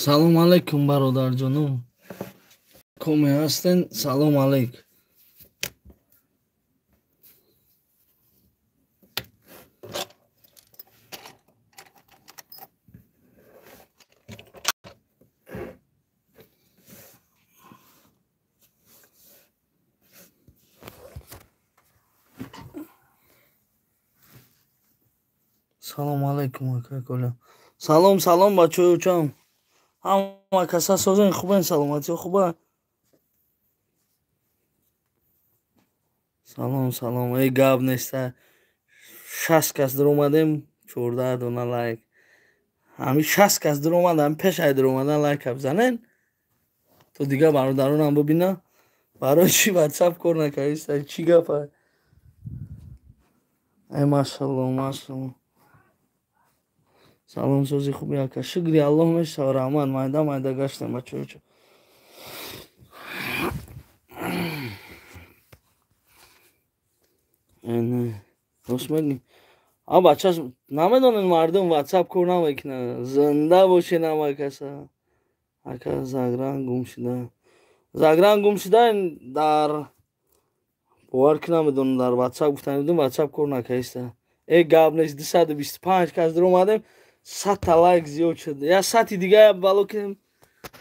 Салом алейкум, бародарҷонум. Коме ҳастен? Салом алейк. Салом алейкум, ака Коля. Салом, салом, бачаҳои учам. Ҳама каса созен, хубен, саломатиё хуба? Салом, салом. Эй, гап неста. 60 кас дуромадем, 14 дона лайк. Ҳами 60 кас дуромад, ҳами пеш ай дуромадан лайка бизанен. То дигар бародаронам бибина. Барои чӣ WhatsApp кор накардиста? Чӣ гапа? Эй, машалло, машалло. Салом, сози хуби, ака. Шукри Аллоҳ мешава, раҳмат. Майда майда гаштем, бачаҳо. Рост мегӯӣ. А бача намедонед, мардум WhatsApp кор намекунад. Зинда бошед ҳама каса. Ака, загран гум шуда. Загран гум шуда дар бовар ки намедонам, дар WhatsApp гуфтан будем, WhatsApp кор накардиста. Э, гап нест, 225 кас дуромадем. 100 та лайк зиёд шуд. Я сати дига бало кунем,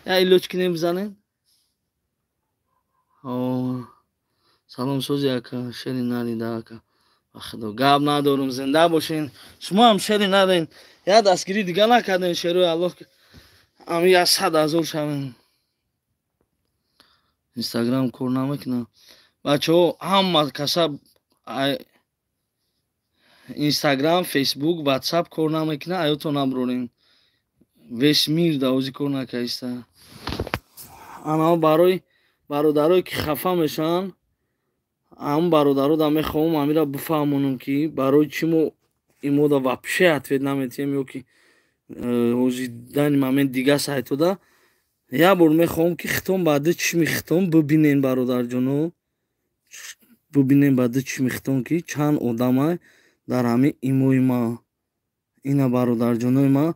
я илоҷ кунем, бизанем. Салом, сози, ака. Шери нарида, ака. Ба худо, гап надорум, зинда бошен. Шумо ҳам шери нарен. Я дастгирӣ дига накарден, шерои Аллоҳ. Ами я 100 000 шавем. Инстаграм кор намекунам. Бачаҳо, ҳама каса Инстаграм, Фейсбук, Ватсап кор намекунад, аёто наброрем. Весь мир давози кор накардиста. Ана барои бародарое ки хафа мешаванд, ҳамн бародаро да мехоҳам амира бифаҳмонам, ки барои чӣ мо имода вообще ответ наметиҳем ё ки ҳози данный момент дига сайтода. Як бор мехоҳам, ки хитом ба ду чишми хитом бибинен, бародарҷоно, бибинен ба ду чишми хитом, ки чанд одамай дар ҳамин имои ма. Ина, бародарҷонои ма,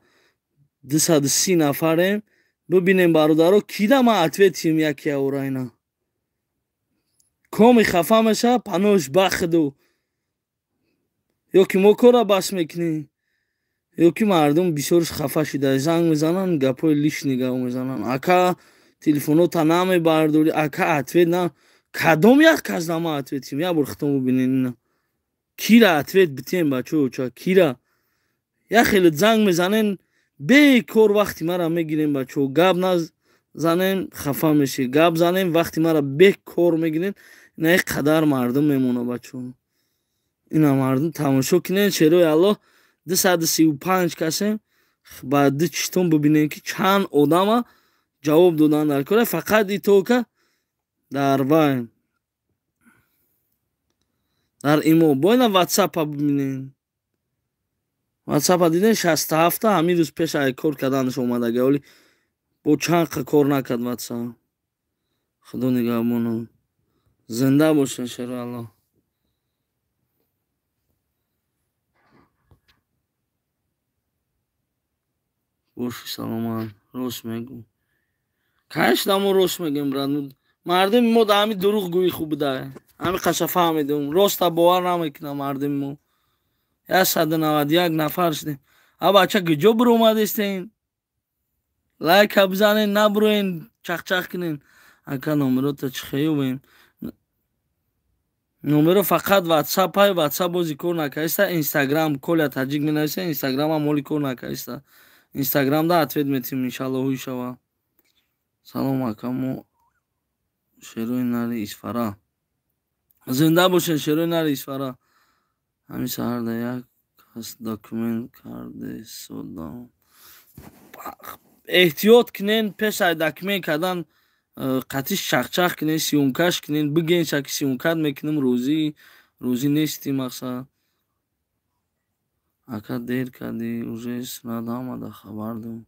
230 нафарем. Бибинем, бародаро, кида ман ответ тиҳем яке аура. Ина коми хафа мешава, панош бахду, ё ки мо кора бас мекунем, ё ки мардум бисёрш хафа шида занг мезананд, гапҳои лишний гап мезананд: «Ака, телефонота намебардорӣ, ака, ответ на». Кадом як кас на ман ответ тиҳем? Як бор хитом бибинен, ина кира ответ битем, бачаоча, кира? Як хеле занг мезанен, бекор вақти мара мегирем. Бачаҳо, гап назанем, хафа мешӣ, гап занем, вақти мара бекор мегирем. Ина ин қадар мардум мемона, бачаҳо, ина мардум тамошо кунен. Шерои Аллоҳ, 235 касем. Ба ду чиштон бибинем, ки чанд одама ҷавоб додан дар кора. Фақат итока дар вай, дар имо боина ватсапа бибинем. Ватсапа диден, 67-та ҳамин рӯз пеш ай кор карданаш омадага, оли бо чанд қа кор накард ватсап. Худо нигаҳбонам, зинда бошед, шерои Аллоҳ. Боши саломат. Рост мегӯ, конечно, мо рост мегӯем, брат. Мардуми мо дар ҳамин дурӯғгӯӣ хуб буда, ҳамин қаша фаҳмидум, роста бовар намекунам мардуми мо. 191 нафар шудем. А бача, куҷо биромадистен? Лайка бизанен, набуроен, чахчах кунен. Ака, номерота чӣ хеёбем? Номеро фақат ватсапай, ватсап бози кор накардиста. Инстаграм Коля Таҷик менависа, инстаграмам моли кор накардиста. Инстаграмда ответ метиҳем, иншалло, ҳуй шава. Салом, ака, мо шерои нари Исфара. Зинда бошед, шерои нари Исфара. Ҳамин саҳарда як кас документ кардесодам. Эҳтиёт кунен, пеш ай документ кардан қатиш чахчах кунен, съёмка ш кунен, бигӯен ша, ки съёмка т мекунем, рӯзӣ рӯзӣ нести, мақсад. Ака, дер кардӣ, уже сунат ҳамада хабар дом.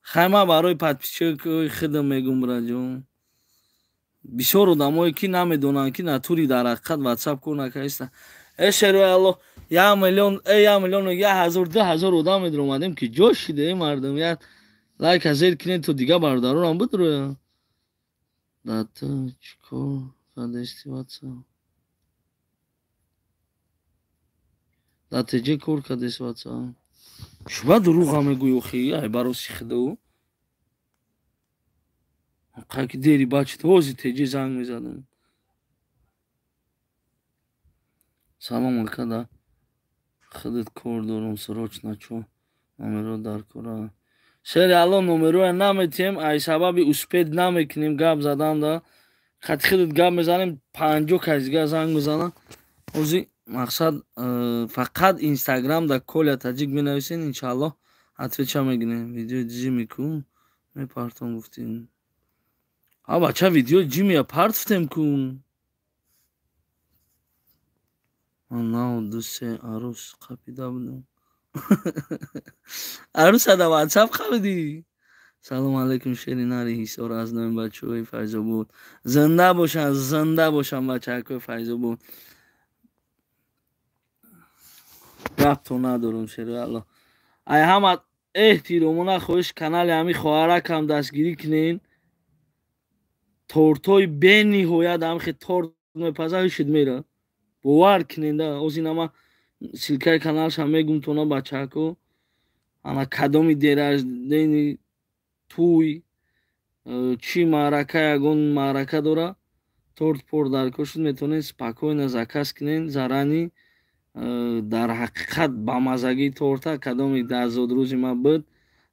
Хай, ман барои подписчик ои худам мегӯм, браҷон. Бисёр одамое ки намедонанд, ки натури дар ҳақиқат ватсап кор накардиста. Э шерои Аллоҳ, 1 миллион, э 1 миллион, 1000, 2000 одам медиромадем, ки ҷо шида, э мардум, як лайка зер кунед, то дига бародаронам бидроя. Да ту чикор кардести ватсап? Да теҷе кор кардест ватсап? Шуба дурӯға мегӯй охи, ай бароси худо. Қаки дери бачит, ҳози теҷе занг мезадам. Салом ака, да худат кор дорам, срочно чо номеро дар кора. Шери Алло, номероя наметиҳем, ай сабаби успеть намекунем гап задан да. Хати худат гап мезанем, 50 кас дига занг мезанад. Ҳози мақсад фақат Инстаграм да Коля Таҷик менависен, иншааллоҳ отвеча мегирем. Видеои Ҷими ку мепартом гуфтем. А бача, видеои Ҷимия партфтем ку. Ман нав ду се арӯс қапида будам. Арӯса да ватсап қапидӣ? Салом алейкум, шери нари Ҳисор аз номи бачаҳои Файзобод. Зинда бошанд, зинда бошанд бачаҳакои Файзобод. Гапто надорам, шери Алло. Ай ҳама эҳтиромона хоҳиш, канали ҳами хоҳаракам дастгирӣ кунен. Тортҳои бениҳоят ҳамхе торт мепаза, ҳушид мера. Бовар кунен да, озин ама ссылкаи каналшам мегум тона бачаҳако. Ана кадоми день рождения, тӯй, чӣ маърака, ягон маърака дора, торт пор даркор шуд, метавонед спокойно заказ кунен заранее. Дар ҳақиқат бамазагии торта, кадоме дар зодрӯзи ман буд,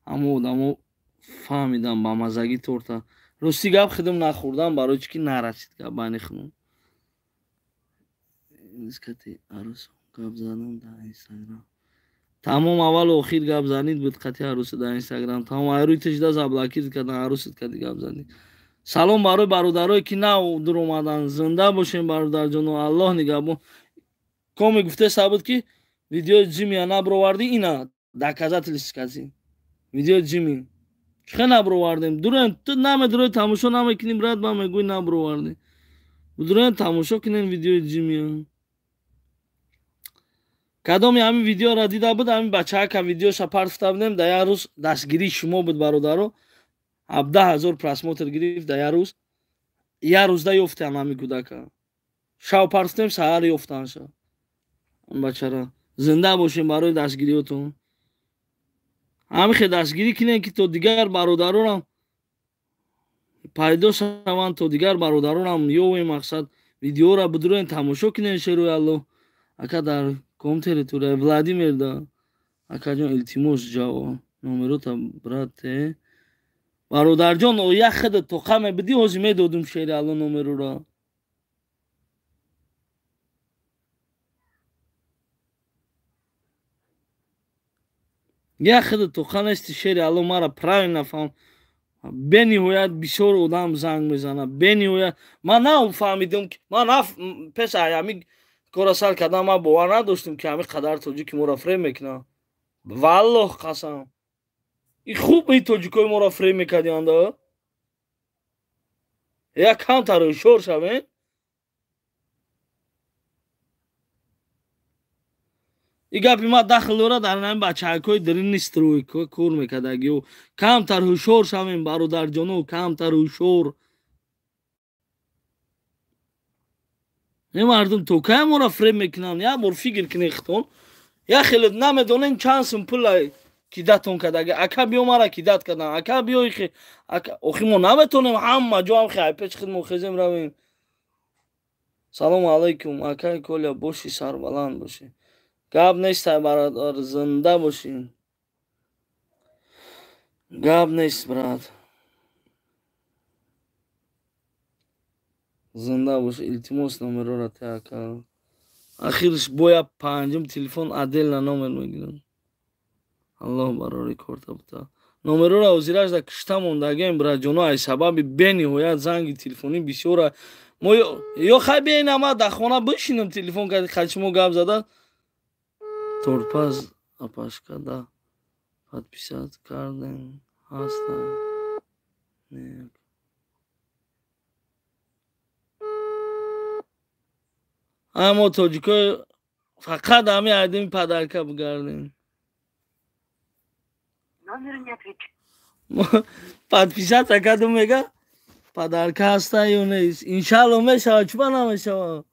ҳамо одамо фаҳмидам бамазагии торта. Рости гап, худам нахӯрдам, барои чӣ ки нарасид гап байни худам. Нисбати арӯс гап задам дар Инстаграм. Тамом, аввалу охир гап занид буд қати арӯса дар Инстаграм. Тамом, айрӯи тижда заблокировать кардан арӯсат кади гап занид. Салом барои бародарое ки нав дуромаданд. Зинда бошем, бародарҷоно, Аллоҳ нигаҳбон. Коми гуфтеса буд, ки видеои Ҷимия набровардӣ, ина доказательство кази. Видеои Ҷими. Чӣ набровардем? Дуроем, ту намедурои, тамошо намекунӣ, брат, ман мегӯй набровардем. Дуроем, тамошо кунем видеои Ҷимия. Кадоми ҳамин видеоро дида буд, ҳамин бачаака видеоша партофта будем, дар як рӯз дастгирии шумо буд, бародаро. 17 000 просмотр гирифт дар як рӯз. Як рӯзда ёфтам ҳамин кӯдака. Шав партофтем, саҳар ёфтанша. Бачара. Зинда бошем барои дастгириётон. Ҳамин хел дастгирӣ кунем, ки то дигар бародаронам пайдо шаванд, то дигар бародаронам ёвем, мақсад видеоро бидуроем, тамошо кунем, шерои Аллоҳ. Ака, дар ком территория Владимир да. Акаҷон, илтимос, ҷавоб номерота, брате. Бародарҷон, оя худа тоқа мебидӣ, ҳозир медодум, шери Алло, номероро. Як худа тоқа нести, шери Алло, мара правильно фаҳм. Бениҳоят бисёр одам занг мезанад, бениҳоят. Ман нафаҳмидам, ки ман пеш ҳами кора сар кардам, ман бовар надоштам, ки ҳами қадар тоҷики моро фреб мекунанд. Валлоҳ қасам. И хуб ин тоҷикои моро фреб мекардианда. Як камтар ҳушёр шавем. И гапи ман дахл дорад дар ҳамин бачаҳакҳои дарини стройка кор мекардагиё. Камтар ҳушёр шавем, бародарҷоно, камтар ҳушёр. Ин мардум то кай моро фреб мекунанд? Як бор фикр кунед худтон. Як хеле намедонем чанд сум пула кидатон кардаги. Ака, биё, мара кидать кардан. Ака, биё, ихе. Ака, охи мо наметонем ҳама ҷо ҳам хе печ худ мо хезем равем. Салому алайкум, акай Коля, бошӣ, сарбаланд бошӣ. Гап нест, ай бародар, зинда бошӣ. Гап нест, брат. Зинда бош, илтимос, номерора те, ака. Ахирш боя панҷум телефон отдельно номер мегирам. Аллоҳ барори корта бута. Номерора ҳозираш да кишта мондагем, братҷоно, ай сабаби бениҳоят занги телефонӣ бисёра. Мо ё хай биёин, ама дар хона бишинам, телефон карди, хай шумо гап зада. Торпаз апашка да подписать кардем ҳаста. Не. Ай мо тоҷикои Фақат ҳами айдими подарка бигардем. Подписаться кардум, мега подарка ҳаста ё нест? Иншалло мешава, чуба намешава?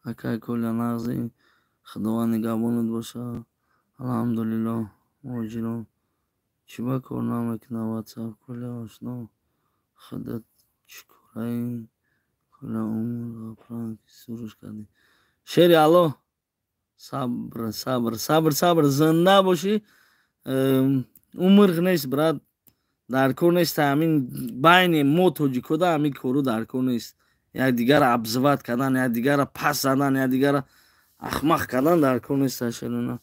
Акай Коля, нағзи, Худованд нигаҳбонат боша. Алҳамдулиллоҳ, муҳоҷирон. Чиба кор намекуна ватсап, Коля ошно? Худат чӣ кораи, Коля? Умр ғапранг суруш кардӣ. Шери Алло, сабр, сабр, сабр, сабр, зинда бошӣ. Умрғ нест, брат, дар кор нест. Ҳамин байни мо тоҷикода ҳамин кору дар кор нест. Якдигара обзывать кардан, якдигара пас задан, якдигара ахмақ кардан дар кор нест. Шерона,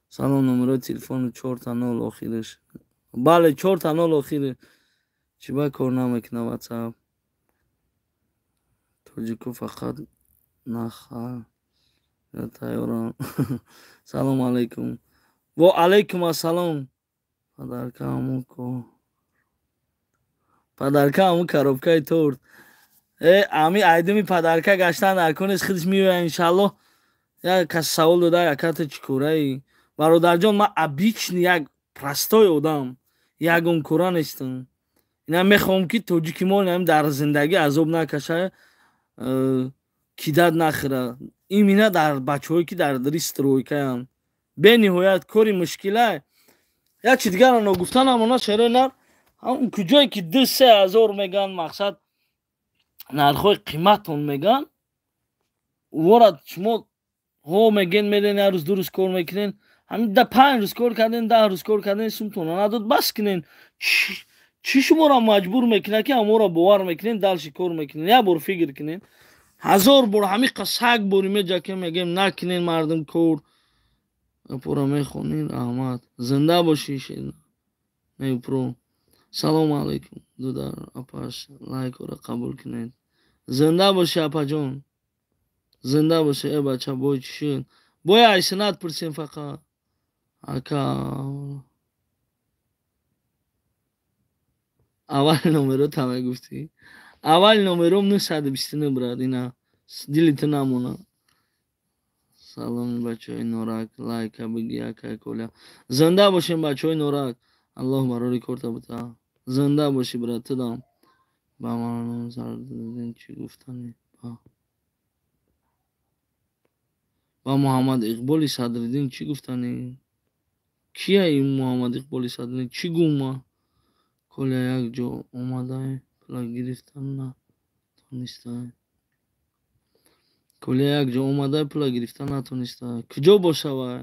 салом. Номерои телефону 000 охираш? Бале, 000 охире. Чиба кор намекуна ватсап? Тоҷико фақат нахал тайёрам. Салому алайкум. Во алайкум ассалом. Подарка ҳамун ко, подарка ҳамун коробкаи торт. Э, ами айдими подарка гаштан дар кор нест, худаш меояд, иншаллоҳ. Як кас савол дода: аката чӣ кораи? Бародарҷон, ман обычный як простой одам, ягон кора нестам. Ина мехоҳам, ки тоҷики мо дар зиндагӣ азоб накаша, кидат нахӯра. Имина дар бачаҳое, ки дар дари стройкаям, бениҳоят кори мушкила. Як чи дигарро ногуфта намона, шерои нар, ҳамн куҷое ки 2-3 ҳазор меган, мақсад, нархҳои қиматон меган, вора шумо ҳо меген, мерен, як рӯз, 2 рӯз кор мекунен, ҳамин да 5 рӯз кор карден, 10 рӯз кор карден, сумтона надод, бас кунен. Чӣ шуморо маҷбур мекунад, ки ҳаморо бовар мекунен, дальше кор мекунен? Як бор фикр кунен. Ҳазор бор, ҳамиқа саг бори меҷаке мегем, накунен, мардум, кор пора мехонӣ. Раҳмат, зинда бошӣ. Мепро, салому алайкум, дудар, апаш, лайкора қабул кунед. Зинда бошӣ, апаҷон, зинда бошӣ. Э, бача, бой чӣ шуд? Бой айсинат пурсем фақат, ака. Аввали номеро та мегуфтӣ. Аввали номером 929, брат, ина дили ту намона. Саломи бачаҳои Норак, лайка биги, акай Коля. Зинда бошем, бачаҳои Норак. Аллоҳ барори корта бута. Зинда бошӣ, брат, тудам. Ба маном Сардин чӣ гуфтанӣ? Ба Муҳаммад Иқболи Садриддин чӣ гуфтанӣ? Кия ин Муҳаммад Иқболи Садриддин? Чӣ гума? Коля, як ҷо омадай, пула гирифтан натонистай. Коля, як ҷо омадай, пула гирифтан натонистай. Куҷо боша вай?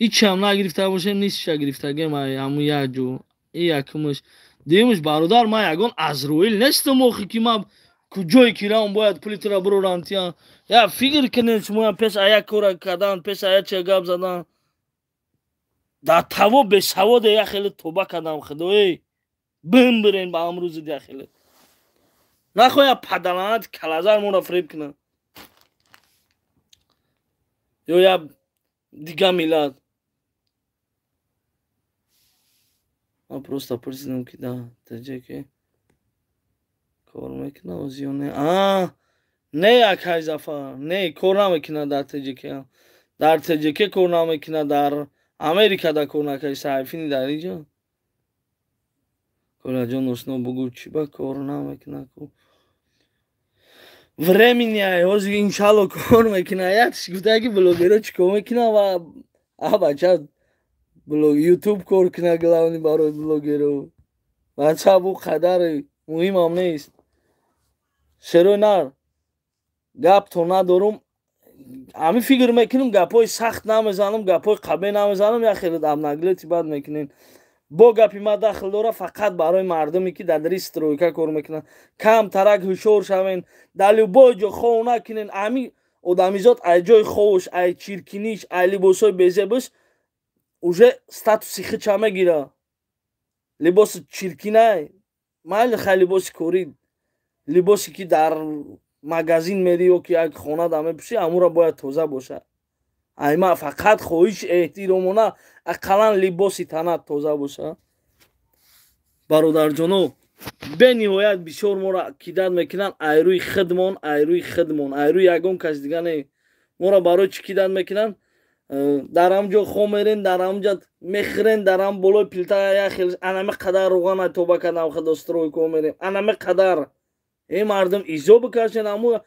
Ҳичам нагирифта бошем, нисфша гирифтагем ай ҳамун як ҷо. И якумаш. Дуюмаш, бародар, ман ягон Азроил нестам охи, ки ман куҷое ки равам, бояд пули тура бурорам тиям. Я фикр кунед шумоям пеш а як кора кардан, пеш а як чия гап задан. Дар таво бесаводе як хеле тоба кардам, худое, бимбирен ба амрӯзид як хеле. Нахоҳ як падаланат калазар моро фиреб кунад ё як дига миллат. Ман просто пурсидам, ки да таҷаке кор мекунад оз ё не. А не, акай Зафар, не, кор намекунад дар ТҶК. Дар ТҶК кор намекунад, дар Америка да кор накарди, сайфини дар инҷо. Колаҷон ошно, бугӯ, чӣ ба кор намекунад ку? Времени ай, ҳозир иншалло кор мекунад. Якш гуфта, ки блогеро чӣ кор мекунад ва а бача блог ютуб кор кунад, главный барои блогеро. Бача, бу қадар муҳимам нест. Шерои нар, гап то надорум, ҳамин фикр мекунам, гапҳои сахт намезанам, гапҳои қабе намезанам, як хеле обнаглеть бад мекунем. Бо гапи ма дахл дора фақат барои мардуме, ки дар дари стройка кор мекунанд. Камтарак ҳушёр шавен, дар любой ҷо хов накунен. Ҳамин одамизод ай ҷои ховуш, ай чиркиниш, ай либосҳои безебаш уже статуси хича мегира. Либоси чиркинай майли, хай, либоси корӣ, либосе ки дар магазин мери ё ки як хона да мепӯшӣ, ҳамура бояд тоза бошад. Ай ма фақат хоҳиш эҳтиромона, ақаллан либоси танат тоза боша, бародарҷоно. Бениҳоят бисёр моро кидат мекунанд айрӯи хидмон, айрӯи хидмон, айрӯи ягон кас дига не. Моро барои чӣ кидат мекунанд? Дар ҳам ҷо хом мерен, дар ҳам ҷо мехӯрен, дар ҳам болои плита як хел анаме қадар руғана тоба кардам, худо стройка мерем. Анаме қадар. Эй мардум изо бикашен, аму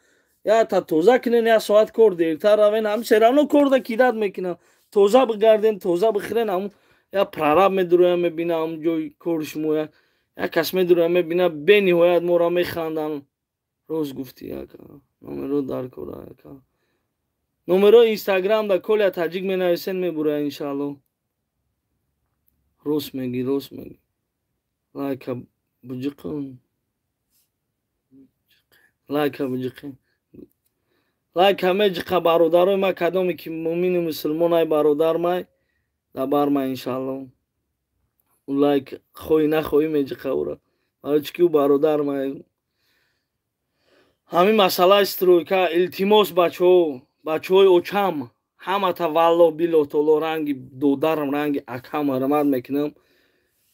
я та тоза кунен, я соат кор дертар равен, ҳам серавно корда кидат мекунанд. Тоза бигарден, тоза бихӯрен, аму я прораб медуроям, мебина ҳам ҷои кори шумо, як кас медуроям, мебина, бениҳоят моро механданд. Рост гуфтӣ, ака. Номеро дар кора, ака. Номерои Инстаграм да Коля Таҷик менависен, мебурая иншаалло. Рост мегӣ, рост мегӣ. Лайка буҷиқун. Лайка буҷиқин. Лайка меҷиқа бародарои ма, кадоме ки мӯмину мусулмон ай бародар май, дабар май иншаалло. У лайк хоҳӣ нахоҳӣ меҷиқа ура. Барои чӣ ки ӯ бародар май. Ҳамин масъалаи стройка, илтимос бачаҳо, бачаҳои очам, ҳамата валло било толо ранги додарам, ранги акам ҳурмат мекунам.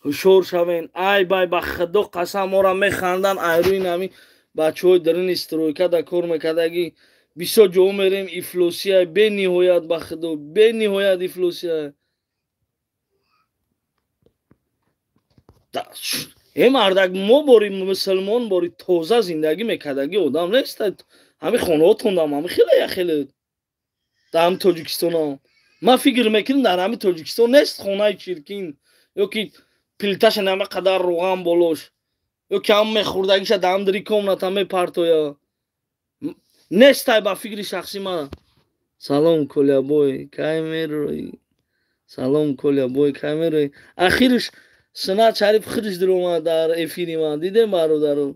Ҳушёр шавен. Ай бай, ба худо қасам, моро механданд айрӯи ҳамин бачаҳои дарини стройка да кор мекардагӣ. Бисёр ҷо мерем, ифлосия бениҳоят, ба худо бениҳоят ифлосия. Э мардак, мо бори мусулмон, бори тоза зиндагӣ мекардагӣ одам нест. Ҳамин хонаҳотондам ҳамин хеле як хеле дар ҳамин Тоҷикистонам. Ман фикр мекунам дар ҳамин Тоҷикистон нест хонаи чиркин, ё ки плиташа нама қадар руған болош, ё ки ҳам мехӯрдагиша дар ҳам дари комната мепартоя. Нестай ба фикри шахси ман. Салом Колябой, кай мероӣ? Салом Колябой, кай мероӣ? Ахирш Сунат Шариф худш дуромад дар эфири ман. Дидем бародаро.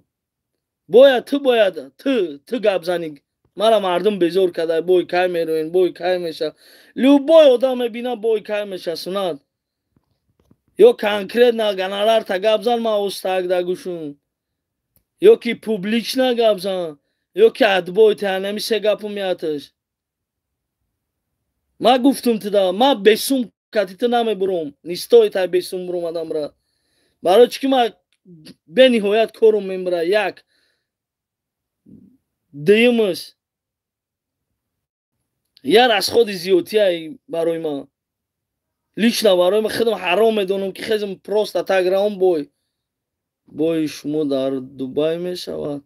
Бояд ту, бояд ту гап занӣ. Мара мардум безор карда, бой кай мероен, бой кай меша. Любой одам мебина, бой кай меша, Сунат. Ё конкретно гонорарта гап зан, ма остак да гӯшум. Ё ки публично гап зан, ё ки отбой та нами се гапу меаташ. Ма гуфтум туда, ма бесум кати ту намебурум. Не стоит ай бесум бурум адамра. Барои чӣ ки ма бениҳоят корум мебура. Як. Дуюмаш. Я расходи зиёдтия барои ман. Лично барои ман худам ҳаром медонам ки хезм просто так раом бой. Бои шумо дар Дубай мешавад.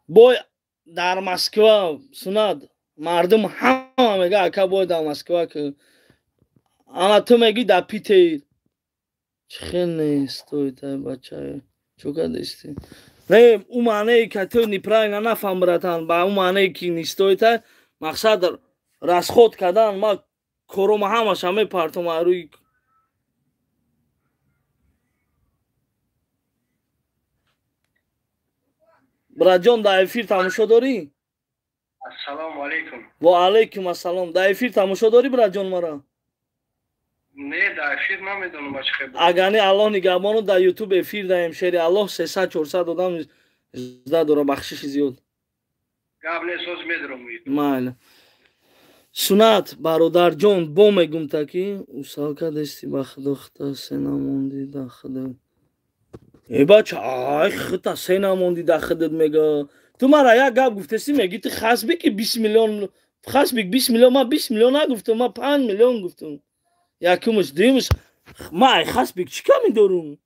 Бой дар Москва, Сунат. Мардум ҳама мега ака бой дар Москва ки. Ана ту мегӣ дар Питер. Чӣ хел нест той тай бача. Чо кардисти? Не, ӯ маънее ки ту неправильно нафаҳм, братан. Ба ӯ маънее ки нестоит ай, мақсад расход кардан, ма корома ҳамаша мепартом рӯи братҷон. Дар эфир тамошо дорӣ? Ассалому алайкум. Ва алайкум ассалом. Дар эфир тамошо дорӣ, братҷон, мара? Не, дар эфир намедонам ба чӣ хел. Агар не, Аллоҳ нигаҳбону, дар Ютуб эфир даем, шери Аллоҳ 300-400 одам зда дора, бахшиши зиёд. Гап не, соз медорам. Майли. Сунат, бародарҷон, бо мегум та ки усал кардести, ба худо хита се намонди да худо. Э бача, ай хита се намонди да худат мега. Ту мара як гап гуфтеси, меги ту хасби ки 20 миллион, хасби 20 миллион, ман 20 миллион нагуфтам, ман 5 миллион гуфтам. Якумаш, дуюмаш, ман ай хасбик чӣ ками дорум?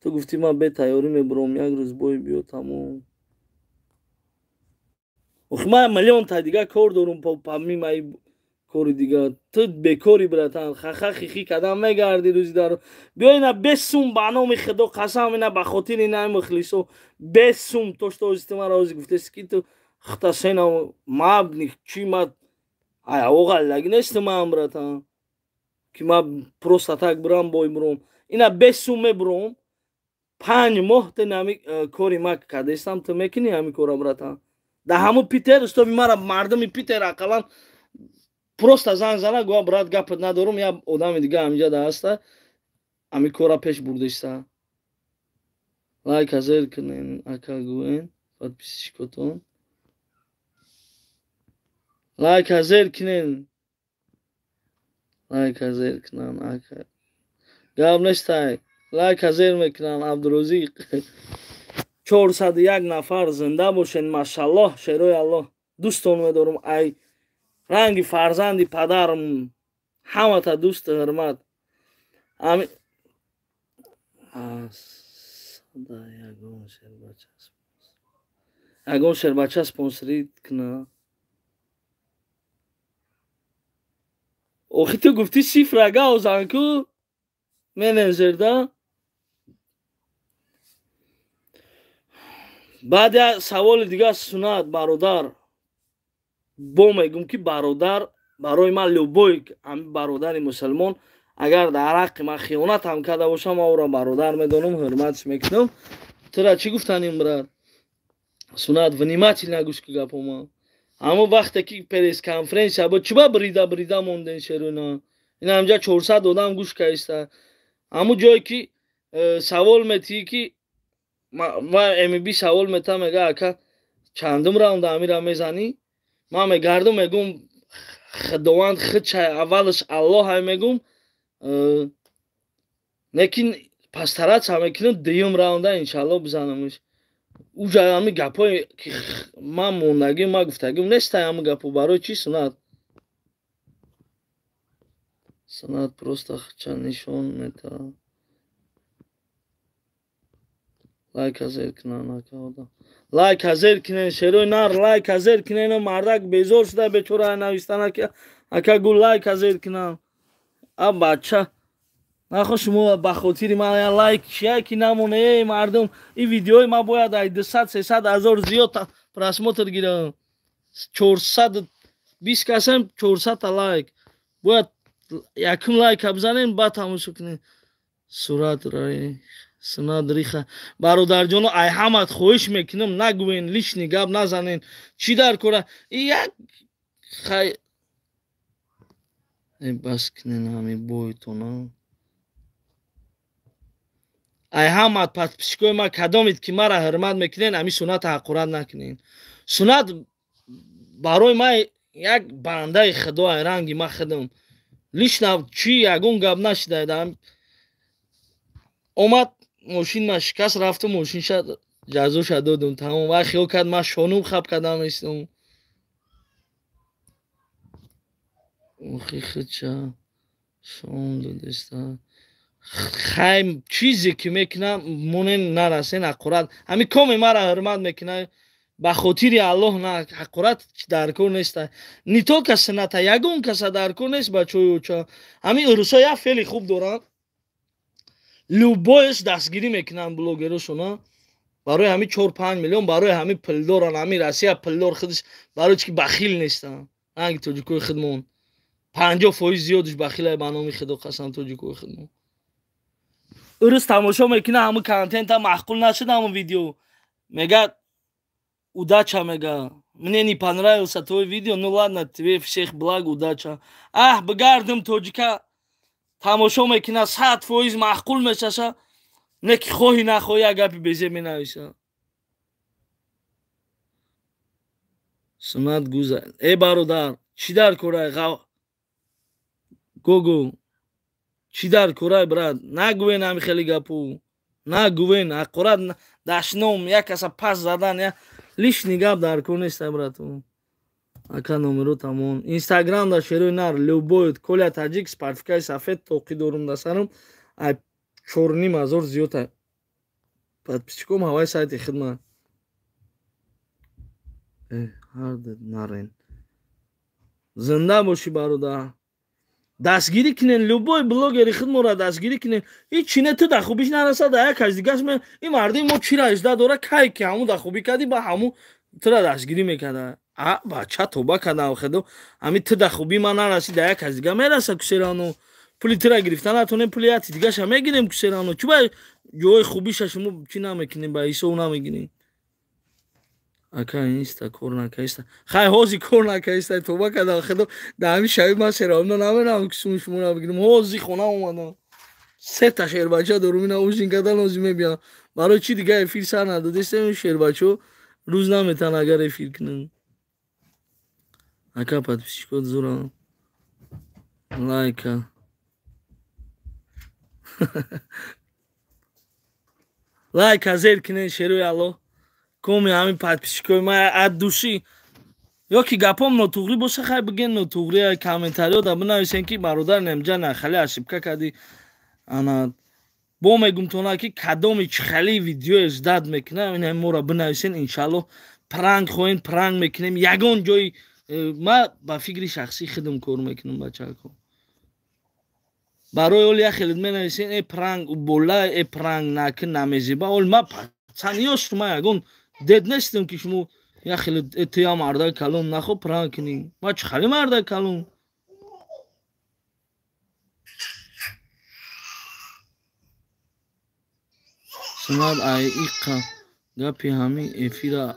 Ту гуфтӣ ман бе тайёрӣ мебурам, як рӯз бой биё, тамом. Ох, ман миллион та дига кор дорум, помимо ай кори дига. Ту бекорӣ, братан, хаха хихи кадам мегардӣ рӯзи дар. Биё ина бесум, ба номи худо қасам, ина ба хотири ина мухлисо бесум, то что ози ту мара ози гуфтеси ки ту хта сена мабни чӣ ма ай оғаллаги нестам ман, братан, ки ман просто так бурам бой бурам. Ина бесум мебурам. 5 моҳ ту нами кори ма кардестам, ту мекунӣ ҳамин кора, братан? Дар ҳамун Питер устоби мара мардуми Питер ақаллан просто занг зана, гуа брат, гапат надорум, як одами дига ҳаминҷа да ҳаста, ҳамин кора пеш бурдиста. Лайка зер кунен, ака гӯен. Подписчикотон лайка зер кунен, лайка зер кунан, ака гап нестай, лайка зер мекунан. Абдурозиқ, 401 нафар, зинда бошен, машаллоҳ, шерои Аллоҳ. Дӯстон медорум, ай ранги фарзанди падарам ҳамата дӯсту ҳурмат. Ами ягон шербача спонсорӣ куна. Охи, ту гуфтӣ сифра гаозан ку менеҷерда. Баъд як саволи дигар, Сунат бародар, бо мегум, ки бародар барои ман любой ами бародари мусулмон, агар дар ҳаққи ман хиёнат ҳам карда бошам, ман ӯро бародар медонам, ҳурматш мекунам. Тура чӣ гуфтаним, брат? Сунат, внимательно гӯш ки гапома. Ҳамо вақте ки пресс-конференсия буд, чиба брида брида монден шеруна? Ин ҳамҷа 400 одам гӯш каиста. Ҳамо ҷое ки савол метиҳӣ, ки ма мб савол мета, мега: «Ака, чандум раунда амира мезанӣ?» Ман мегардум, мегум: «Худованд худчай, аввалаш Аллоҳай», мегум, лекин постараться мекунам, дуюм раунда иншалло бизанамш. Уҷа ҳами гапҳое ки ман мондагим, ман гуфтагим нестай ҳами гапҳо. Барои чӣ, Сунат? Сунат просто худча нишон метаҳад. Лайка зер кунан, ака, одам лайка зер кунен, шерои нар, лайка зер кунен. Мардак безор шуда бечора, навистан ака гул, лайка зер кунан. А бача, нахо, шумо ба хотири ман лайк чия ки намоне. Эй мардум, ин видеои ман бояд ай 200-300 ҳазор зиёд просмотр гирам. 420 касем, 400-та лайк бояд. Якум лайка бизанем, баъд тамошо кунем. Сурат Сунат риха, бародарҷоно, ай ҳамат хоҳиш мекунам, нагӯен, лишний гап назанен. Чӣ дар кора як хай бас кунен ҳами бойтона. Ай ҳамат подписчикои ман, кадомед ки мара ҳурмат мекунен, ҳами Суната ҳақорат накунен. Сунат барои ман як бандаи худо, ай ранги ман худам. Лично чӣ ягон гап нашида, омад, мошин ма шикаст, рафту мошинша ҷазоша додум, тамом. Вай хиёл кард, ман шонум хаб кардам истом. Охи, худча шон додиста. Хай, чизе ки мекунам, монен, нарасен ҳақорат. Ҳами коме мара ҳурмат мекуна, ба хотири Аллоҳ, на ҳақорат дар кор неста. Не только Суната, ягон каса дар кор нест, бачои оча. Ҳами урусо як феъли хуб доранд, любоеш дастгирӣ мекунанд блогерошона. Барои ҳами 4-5 миллион, барои ҳами пулдоранд. Ҳами Россия пулдор худаш, барои чи ки бахил нестанд ранги тоҷикои худмон. 50% зиёдш бахилай, ба номи Худо қасам, тоҷикои худмон. Урус тамошо мекуна ҳамн контента, маъқул нашуд ҳамн видео, мега: «Удача», мега, «мне не понравился твой видео, ну ладно, тебе всех благ, удача». Аҳ, бигардим, тоҷика тамошо мекуна, 100% маъқул мешаша, не ки хоҳӣ нахоҳӣ як гапи безе менависа. Сунат гуза, э бародар, чӣ дар корай? Гого, чӣ дар корай, брат? Нагӯен ҳами хеле гапу, нагӯен ҳақорат, дашном, як каса пас задан, лишний гап дар кор неста, брату. Ака, номеро тамон Инстаграм да, шерои нар, любой Коля Таҷик, спортивкаи сафед, тоқӣ дорум да сарам, ай 4,5 ҳазор зиёд подписчиком ҳаваи сайти хидмат. Нарен, зинда бошӣ, бародар. Дастгирӣ кунен, любой блогери худмора дастгирӣ кунен. Ҳеҷ чи не, ту да хубиш нарасад, як кас дигаш. Ин мардуми мо чира ижда дора? Кай ки ҳамун да хубӣ кардӣ, ба ҳамун тура дастгирӣ мекарда. А бача, тоба кардам, худо, ҳами ту да хубӣ ман нарасӣ, да як кас дига мераса кусерану. Пули тура гирифта натонем, пули яти дигаша мегирем кусерану. Чӣ ба ҷои хубиша шумо чӣ намекунем, ба ҳисоб намегирем? Ака, инста кор накаиста? Хай, ҳози кор накаиста, тоба кардам, худо, да ҳами шаби ман серавно намерам ки суми шуморо бигирам. Ҳози хона омадам, сета шербача дорум, ина ужин кардан, ҳози мебиям. Барои чӣ дига эфир сар надодестем, шербачо? Рӯз наметан агар эфир кунам. Ака подписчикот зура. Лайка. Лайка зер кунен шеруи Алло. Коми ҳамин подписчикои ма от души. Ё ки гапом нотуғрӣ боша, хай биген нотуғрӣ, комментариё да бинависен ки бародар немҷа нахали ошибка кардӣ. Ана бо мегум тона ки кадоми чихали видеое ждать мекунам, ин моро бинависен, иншалло пранк хоҳем, пранк мекунем. Ягон ҷои ма ба фикри шахсии худам кор мекунам, бачако. Барои оли яхелит менависен э пранк бола, э пранк накун, намезеба. Ол ма пацаниё шума ягон дед нестам ки шумо яхелит э туя марда калон нахо пранк кунӣ. Ма чихали марда калон? Сунат ай иққа гапи ҳамин эфира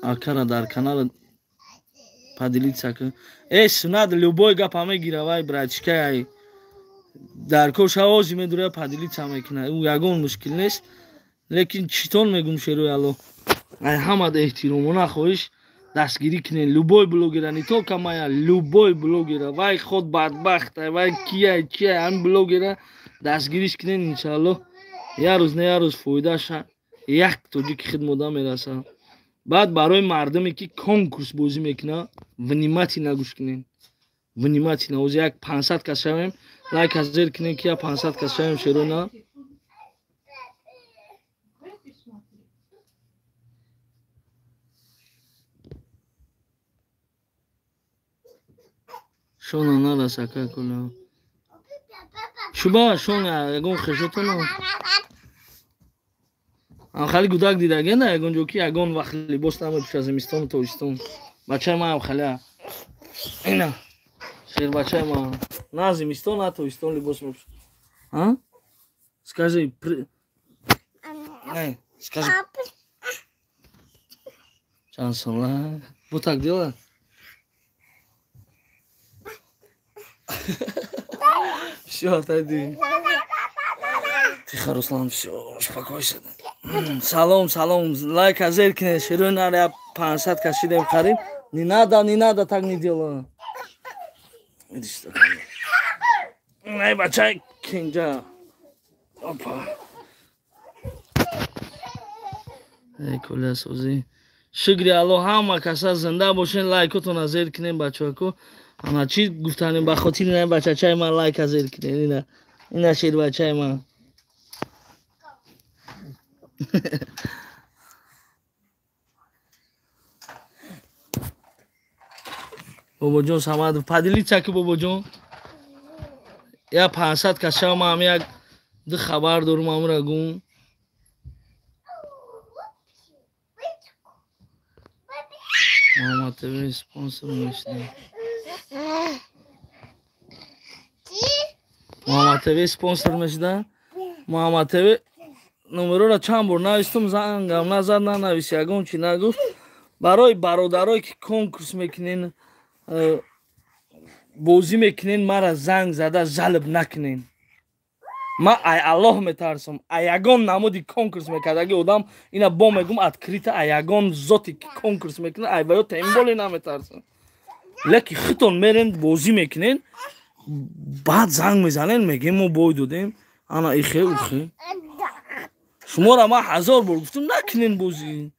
акара дар канал поделиться кун. Э Сунат любой гапа мегира вай братчика ай дар кор шавози медура поделиться мекуна. Ӯ ягон мушкил нест. Лекин читон мегум шеруи Алло. Ай ҳамад эҳтиромона хоҳиш дастгирӣ кунен любой блогера, не только моя, любой блогера. Вай худ бадбахт, вай кияй, чияй, ҳамин блогера дастгириш кунен иншалло. Я рӯз не я рӯз фоидаша як тоҷики хидмода мерасад. Баъд барои мардуме ки конкурс бозӣ мекунад, внимательно гӯш кунен. Внимательно. Ози як 500 кас шавем, лайк зер кунен ки як 500 кас шавем шерона. Шона нарас ака кула. Шуба шона ягон хешотона. Хали гудак дидаген ягон ҷо ки ягон вақт либос намепӯша зимистону тобистон. Бачаи маам халя. Ина шербачаи ма на зимистон на тобистон либос мепӯша. А? Скажи, скажи. Чанд сола? Вот так делай. Всё, отойди. Тихо, Руслан, всё, успокойся. Салом, салом, лайк азер кне, шируй на 500 кашидем харим. Не надо, не надо, так не делай. Иди сюда. Ай, бачай, кинджа. Опа. Эй, Коля, сози. Шукри Алло, ҳама каса зинда бошен, лайкотон азер кунем, бачако. Ана чӣ гуфтанем ба хотири ин бачачаи ман лайк азер кунем. Ина, ина шербачаи ман. Бобоҷон Самадов, поделиться ки бобоҷон. Я 500 кас шава, ман як ду хабар дорум, амра гум. Мама ТВ спонсор мешнем. Мама ТВ спонсор мешда. Мама ТВ номерора чанд бор навистум, зангам назад нанавис, ягон чи нагуфт. Барои бародарое ки конкурс мекунен, бозӣ мекунен, мара занг зада жалб накунен. Ма ай Аллоҳ метарсам, ай ягон намуди конкурс мекардаги одам, ина бо мегум открыто, ай ягон зоти ки конкурс мекунад, ай ваё тем боле наметарсам. Леки хитон мерен бозӣ мекунен, баъд занг мезанен, мегем мо бой додем, ана ихе ухе. Шуморо ман 1000 бор гуфтам накунен бозӣ.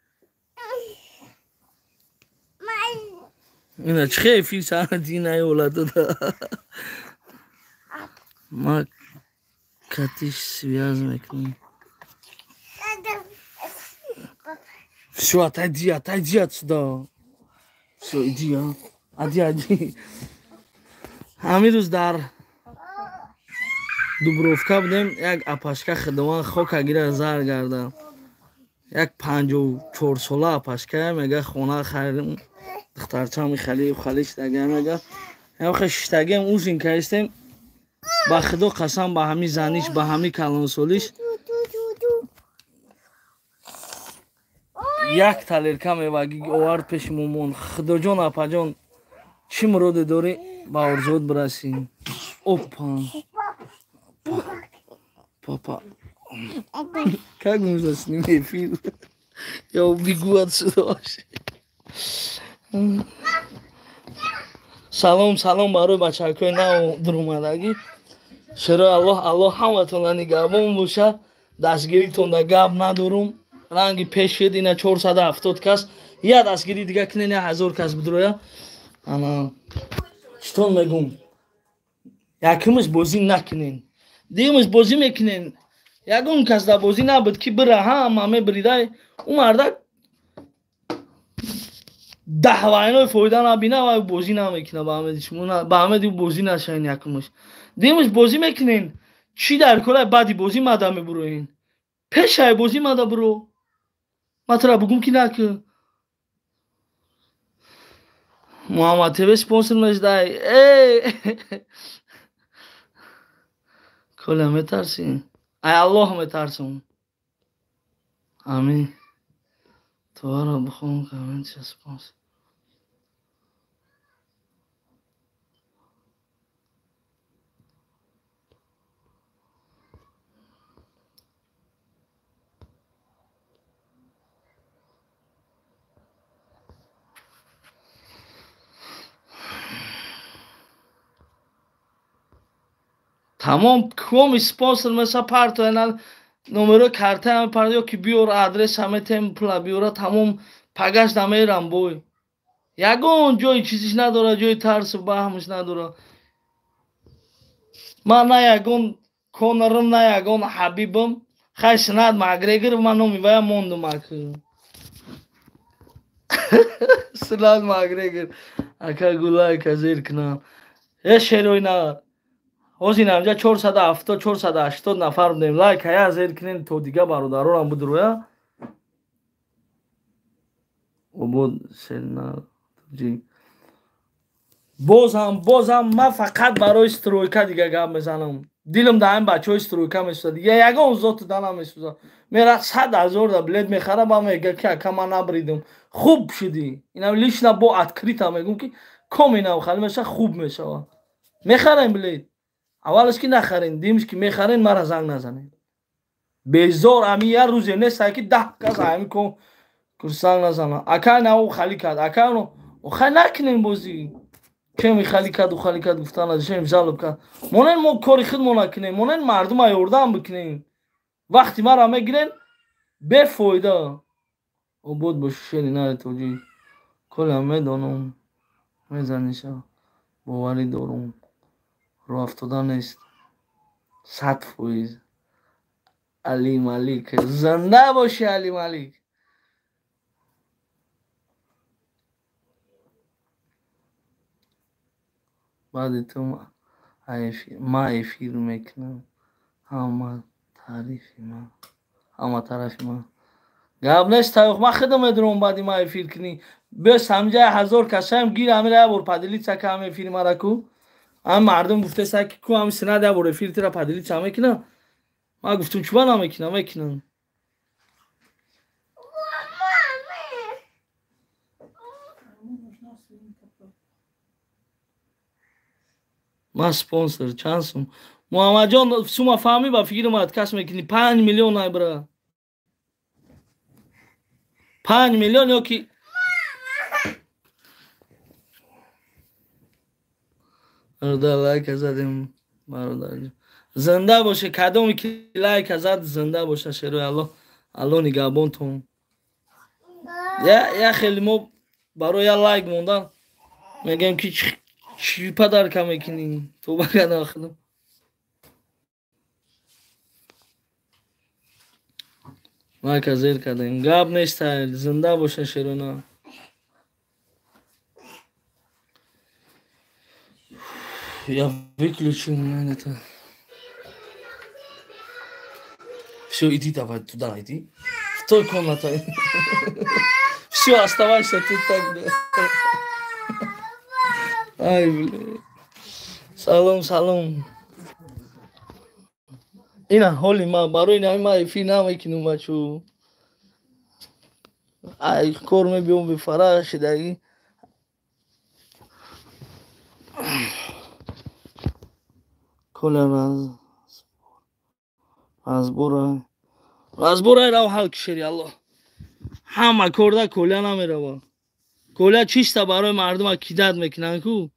Ина чӣ эфир сара динай оладода. Ма катиш связ мекунем. Всё, отойди, отойди отсюда. Всё, иди, а. Ади, ади. Ҳамин рӯз дар Дубровка будем, як апашка хидмат хока гира зар гарда. Як 54 сола апашка мега хона харидем. Духтарчам хали хали шидага мега. Як шиштагем ужин кардем. Ба худо қасам ба ҳами заниш, ба ҳами калонсолиш. Як талерка меваги овард пеши момон. Худоҷон апаҷон, чӣ муроде дорӣ ба орзуот бирасӣ? Опа. Папа. Как нужно с ним эфир? Я убегу отсюда вообще. Салом, салом барои бачакҳои нав дурумадагӣ. Шерои Аллоҳ, Аллоҳ ҳаматонро нигаҳбон боша. Дастгиритонда гап надорум. Ранги пеш шуд, ина 470 кас. Я дастгирӣ дига кунен, 1000 кас бидроя. Ана читон мегум? Якумш бозӣ накунен. Дуюмш бозӣ мекунен. Ягон кас дар бозӣ набуд ки бира ҳама мебридай. Ӯ мардак даҳ вайнои фоида набина ва бозӣ намекуна ба ҳамеди шумо, ба ҳамеди ӯ бозӣ нашавен якумш. Дуюмш бозӣ мекунен. Чӣ дар кора баъди бозӣ мада мебуроен? Пешай бозӣ мада буро. Ма тура бугум ки накун. Муҳаммад ТВ спонсор мешдай. Э! Коля метарсӣ? Ай Аллоҳ метарсам. Амин. Товарро бихон коммент спонсор. Тамом коми спонсор меса парто ена номерои картаам парто ё ки биёр адрес ҳаметем пула биёра тамом пагаш намерам бой. Ягон ҷои чизиш надора, ҷои тарсу баҳмш надора. Ман на ягон Конорам, на ягон Ҳабибам. Хай Синат Макгрегор, ман номи вая мондум ак. Синат Макгрегор. Ака гулайка зер кунам. Э шерои на. Ҳозир инҷа 470 480 нафар будем. Лайк ая зер кунем то дига бародаронам будроя. Обод сена тоҷик. Бозам ман фақат барои стройка дига гап мезанам. Дилам дар ҳамин бачаҳои стройка месӯзад. Дига ягон зоту да намесӯзад. Мера 100 000 да билет мехара, ба мега ки ака ман набридам. Хуб шудӣ. Инам лично бо открыто мегум ки ком инам хали меша хуб мешава. Мехарем билет. Аввалаш ки нахарен, дуюмш ки мехарен, мара занг назанед. Безор ами як рӯзе нест ки 10 кас ами ком занг назана. Ака на ӯ хали кард, ака но хай накунем бозӣ. Кеми хали кард, ӯ хали кард гуфтан аз шем жалоб кард. Монен мо кори худмо накунем, монен мардума ёрдам бикунем. Вақти мара мегирен бефоида. Обод боши шери нари тоҷик. Коля медонам, мезаниша, боварӣ дорум. Роҳ афтода нест. 100%. Али Малик. Зинда боши Али Малик. Баъди ту ма эфир мекунам. Ҳама тарафи ман. Гап нест таёқ. Ман худам медурам баъди ма эфир кунӣ. Биё самҷа 1000 касаем гир ҳамира як бор поделиться ка ҳам эфири мара ку. Ҳам мардум гуфтеса ки ку ҳами Синат як бор эфир тира поделиться мекунам. Ман гуфтум чуба намекунам, мекунам. Ман спонсор чанд сум? Муҳаммадҷон сума фаҳмӣ ба фикри ман кас мекунӣ 5 миллион ай бра. 5 миллион ё ки бародар лайка задем бародар. Зинда боше кадоме ки лайка зад зинда боша шерои Аллоҳ. Аллоҳ нигаҳбонтон. Я хеле мо барои я лайк мондан мегӯем ки чӣ падарка мекунӣ? Тоба кардам худам. Лайка зер кардем. Гап нест, зинда боша шерона. Я выключу это. Все, иди давай туда, иди. В той комнате. Все, оставайся тут так. Ай, блин. Салом, салом. Ина, ҳоли ма, барои нами ма эфир намекунам, бачо. Ай, кор мебиём бефара шидаги. Коля разбора. Разбора рав ҳал кишери Аллоҳ. Ҳама корда Коля намерава. Коля чиста барои мардума кидат мекунанд ку.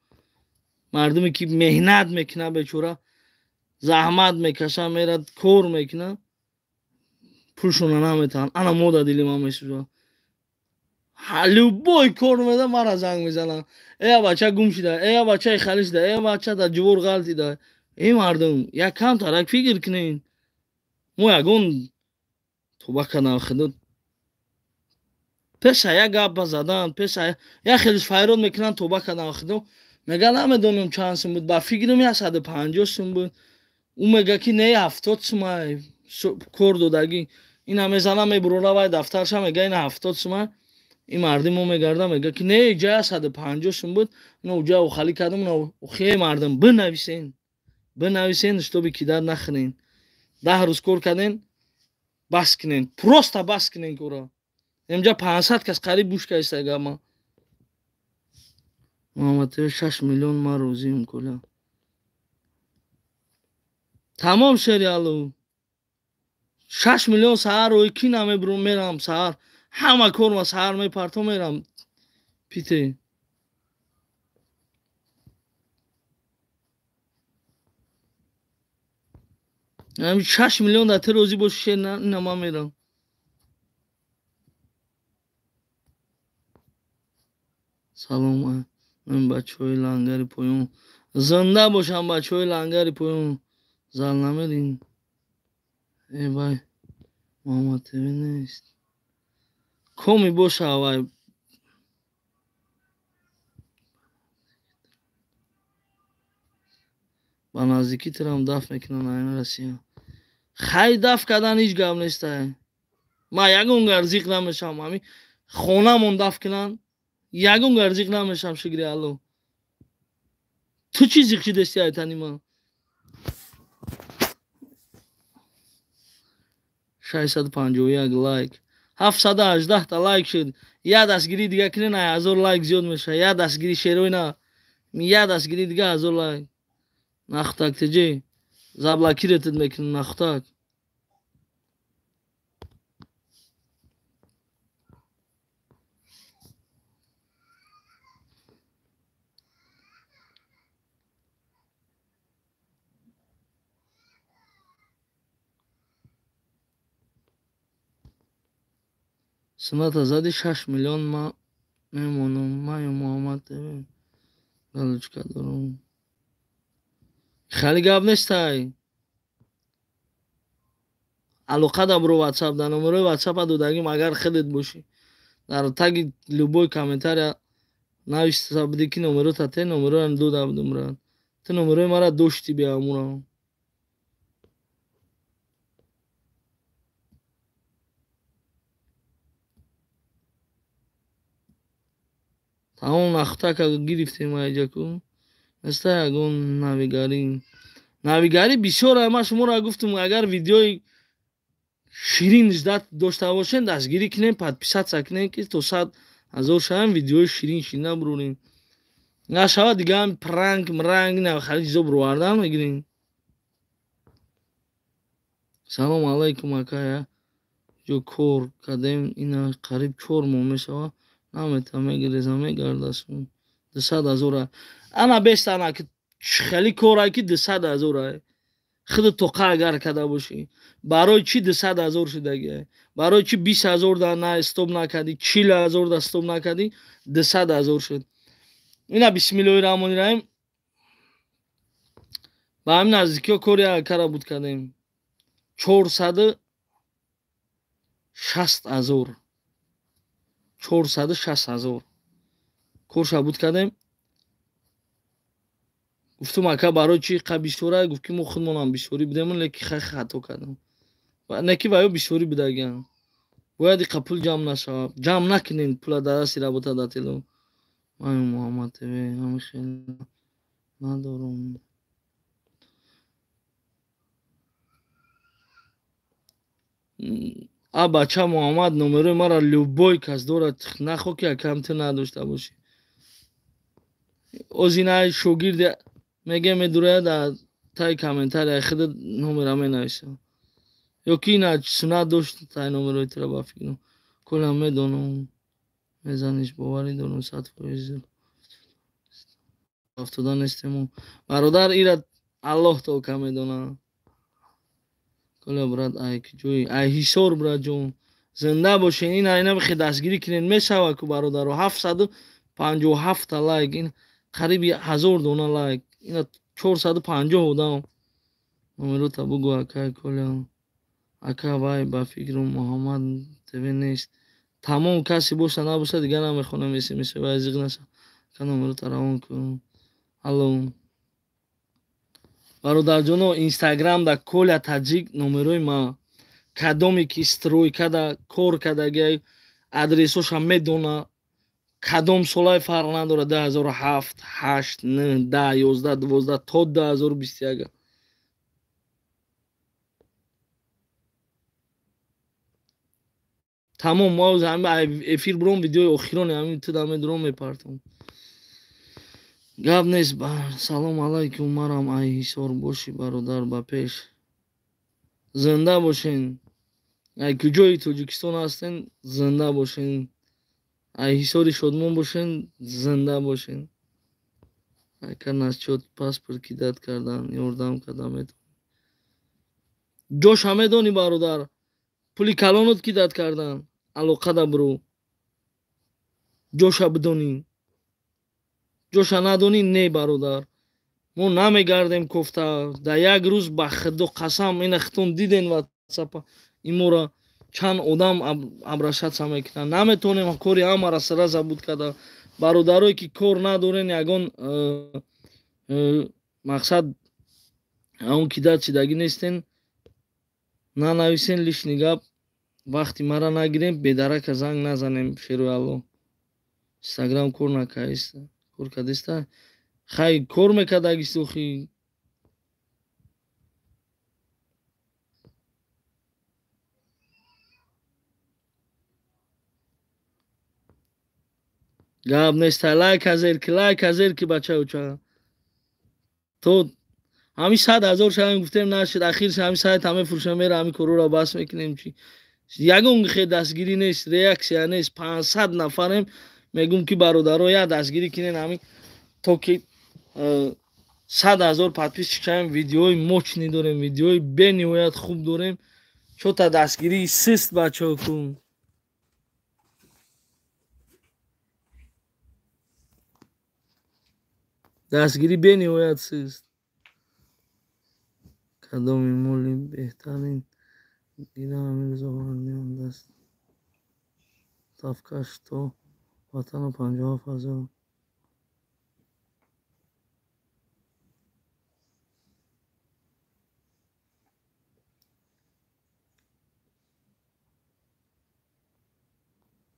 Мардуме ки меҳнат мекунад бечора, заҳмат мекаша, мерад кор мекунад, пулшона наметаҳанд. Ана мода дили ман месӯзад. Любой кор меда мара занг мезананд. Эя бача гум шуда, эя бачаи хали шуда, эя бача дар ҷувор ғалтида. Эй мардум, як камтарак фикр кунед. Мо ягон тоба кардам худо. Пеша як гапа задан, пеша як хелиш файрод мекунанд, тоба кардам худо. Мега намедонам чанд сум буд, ба фикрам 150 сум буд. Ӯ мега ки не 70 сум кор додагӣ. Ина мезана мебурора вай дафтарша мега ина 70 сум. Ин мардим мо мегарда мега ки не ҷа 150 сум буд. Ина уҷа охалӣ кардам, ина охе мардим бинависен. Бинависен, штоби кидат нахӯрен. 10 рӯз кор карден, бас кунен. Просто бас кунен кора. Инҷа 500 кас қариб гӯш кардиста гапма. Муҳаммад ТВ 6 миллион ман розиам Коля. Тамом сериалу. 6 миллион саҳар рӯи ки намебурам мерам саҳар. Ҳама корма саҳар мепартом мерам. Пите. Ами 6 миллион дар ту розӣ бошӣ шер на ман мерам. Салом ин бачаҳои лангари поён. Зинда бошам бачаҳои лангари поён. Зал намерин. Э вай Муҳаммад ТВ нест. Коми боша вай. Ба наздикӣ тирам даф мекунанд айн Россия. Хай даф кардан ҳеҷ гап нестай. Ман ягон гар зиқ намешавам. Ҳами хонамон даф кунанд, ягон гар зиқ намешавам, шукри Алло. Ту чӣ зиқ шидести айтани ман? 651 лайк. 718 та лайк шуд. Як дастгирӣ дига кунен, 1000 лайк зиёд мешавад. Як дастгирӣ шерои на. Як дастгирӣ дига 1000 лайк. Нахутак теҷе. Заблокиретед мекунам нахутак. Сунната зади 6 миллион ма мемонам. Ман ё Муҳаммад ТВ галочка дорам. Хеле гап нестай. Алоқа да бро WhatsApp, да номерои WhatsApp додагим, агар худет бошӣ. Дар таги любой комментария нависта будӣ ки номерота те, номероям дода будум брат. Ту номерои мара доштӣ биамура. Тамом нахтака гирифтем айҷаку. Неста ягон навигарӣ. Навигарӣ бисёр, ман шуморо гуфтам, агар видеои ширин ждат дошта бошен, дастгирӣ кунем, подписаться кунем, ки то 100 000 шавем, видеои ширин ширин набурем. Нашавад дига ҳам пранк, мранг, на хали чизо бировардан мегирем. Салом алайкум акая. Ҷо кор кардем, ина қариб 4 моҳ мешавад. Намета мегирезам, мегардасум. 200 000. Ана бестана ки хеле корай ки 200 000. Худ тоқа агар када бошӣ. Барои чӣ 200 000 шудагӣ? Барои чӣ 20 000 да на стоп накардӣ, 40 000 да стоп накардӣ, 200 000 шуд. Ина бисмиллоҳи раҳмони раҳим. Ба ҳамин наздикиҳо кори акара буд кардем. 460 000. 460 000 корша буд кардем. Гуфтум ака барои чӣ қа бисёра? Гуфт ки мо худмонам бисёрӣ будем, леки хай хато кардам. Не ки ваё бисёрӣ будагиам. Бояд иқа пул ҷамъ нашавад. Ҷамъ накунем пула дар дасти работодателю. Ман Муҳаммад ТВ ҳами хел надорам. А бача Муҳаммад номерои мара любой кас дорад, нахо ки акам ту надошта бошӣ. Озина шогирд меге медурая дар таи комментария худ номера менависа. Ё ки ина сунат дошт таи номерои тура ба фикрам. Коля медонам, мезаниш, боварӣ дорам 100%. Афтода нестему. Бародар, ира Аллоҳ тока медона. Коля брат, ай куҷои? Ай Ҳисор, братҷон. Зинда бошен. Ин айна бихе дастгирӣ кунен мешава ку, бародаро. 757 лайк, ин қариби 1000 дона лайк. Ина 450 одам. Номерота бугу, акай Коля. Ака, вай ба фикру Муҳаммад ТВ нест. Тамом, касе боша набоша, дигар намехонам смс, вай зиқ наша. Ака, номерота равон кун. Алло. Бародарҷоно, Инстаграм да Коля Таҷик номерои ма. Кадоме ки стройкада кор кардагиай, адресоша медона, кадом солай фарқ надорад, 2007, 8, 9, 10, 11, 12 то 2021. Тамом, мо ҳами эфир буром, видеои охирони ҳамин туда медуром, мепартом. Гап нест. Салом алайкум, марам ай Ҳисор бошӣ, бародар, ба пеш. Зинда бошен. Ай куҷои Тоҷикистон ҳастен, зинда бошен. Ай Ҳисори Шодмон бошен, зинда бошен. Ака, насчёт паспорт кидать кардан, ёрдам карда метавонӣ? Ҷоша медонӣ, бародар? Пули калонот кидать кардан, алоқада буру. Ҷоша бидонӣ. Ҷоша надонӣ, не, бародар. Мо намегардем кофта. Дар як рӯз, ба худо қасам, ина хитон диден ватсапа имора чанд одам обращаться мекунанд. Наметонем кори ҳамара сара забуд карда. Бародарое ки кор надорен, ягон мақсад он кидать шидагӣ нестен, нанависен лишний гап, вақти мара нагирем, бедарака занг назанем, шерои Алло. Инстаграм кор накардиста, кор кардиста? Хай, кор мекардагист охи. Гап неста, лайк азер ки, лайк азер ки, бачаюча. То ҳами 100 000 шавем, гуфтем, нашид, ахирш ҳами сайт ҳаме фурӯша мера, ҳами корора бас мекунем чи. Ягон хе дастгирӣ нест, реаксия нест, 500 нафарем, мегум ки бародаро, я дастгирӣ кинен ҳами то ки 100 000 подписчик шавем, видеои мощный дорем, видеои бениҳоят хуб дорем. Чота дастгирии сист, бачаҳо кун. Дастгирӣ бениҳоят сист. Кадоми моли беҳтарин гирам амирзо даст тавкаш то ватану 57 000.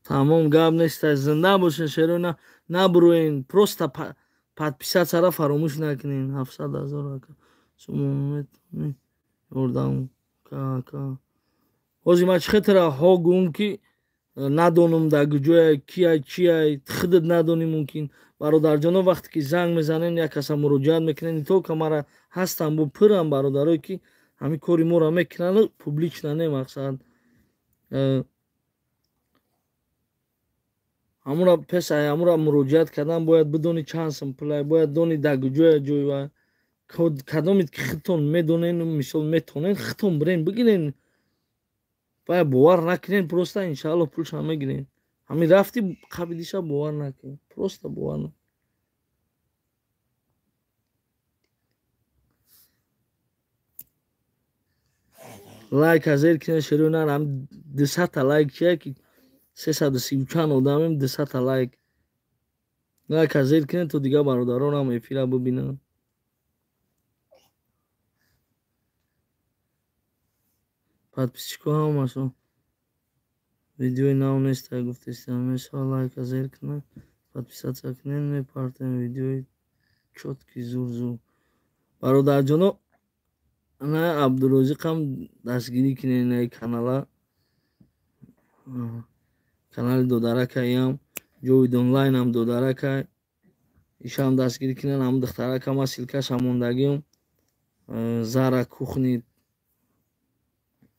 Тамом, гап нест, зинда бошен, шеро, набуроен, просто подписаться фаромӯш накунен. 700 000, ака, шумо метавонед ёрдам ака? Ҳозир ман чӣ хетара ҳо гӯм ки надонам дар куҷоя, кияй, чияй, худат надонӣ мумкин. Бародарҷоно, вақте ки занг мезанем, як каса муроҷиат мекунем, не только мара ҳастам, бо пирам бародарое ки ҳамин кори моро мекунанд, публично не, мақсад. Ҳамура пеш ҳамура муроҷиат кардан бояд бидонӣ чанд сум пулай, бояд дони дар куҷоя ҷой ва кадомед ки худтон медонен, мисол, метонен, худтон бирен бигирен. Бояд бовар накунен, просто иншаалло пулша мегирен. Ҳамин рафти қабидиша бовар накунен, просто бовар накунен. Лайк азер кинен, шерои нар, ҳам 200-та лайк чия ки 330 чанд одамем, 200-та лайк. Лайк азер кинен, то дигар бародаронам эфира бибинанд. Подписчикҳо ҳамашон видеои нав неста, гуфтестам, мешава лайк азер кунанд, подписаться кунен, мепартем видеои чёткий, зур зур. Бародарҷоно, ана Абдурозиқам дастгирӣ кунен, ай канала, канали додаракаям, Ҷовид онлайнам додаракай, ишам дастгирӣ кунен, ҳам духтаракама ссылкаша мондагиам, Зара кухни,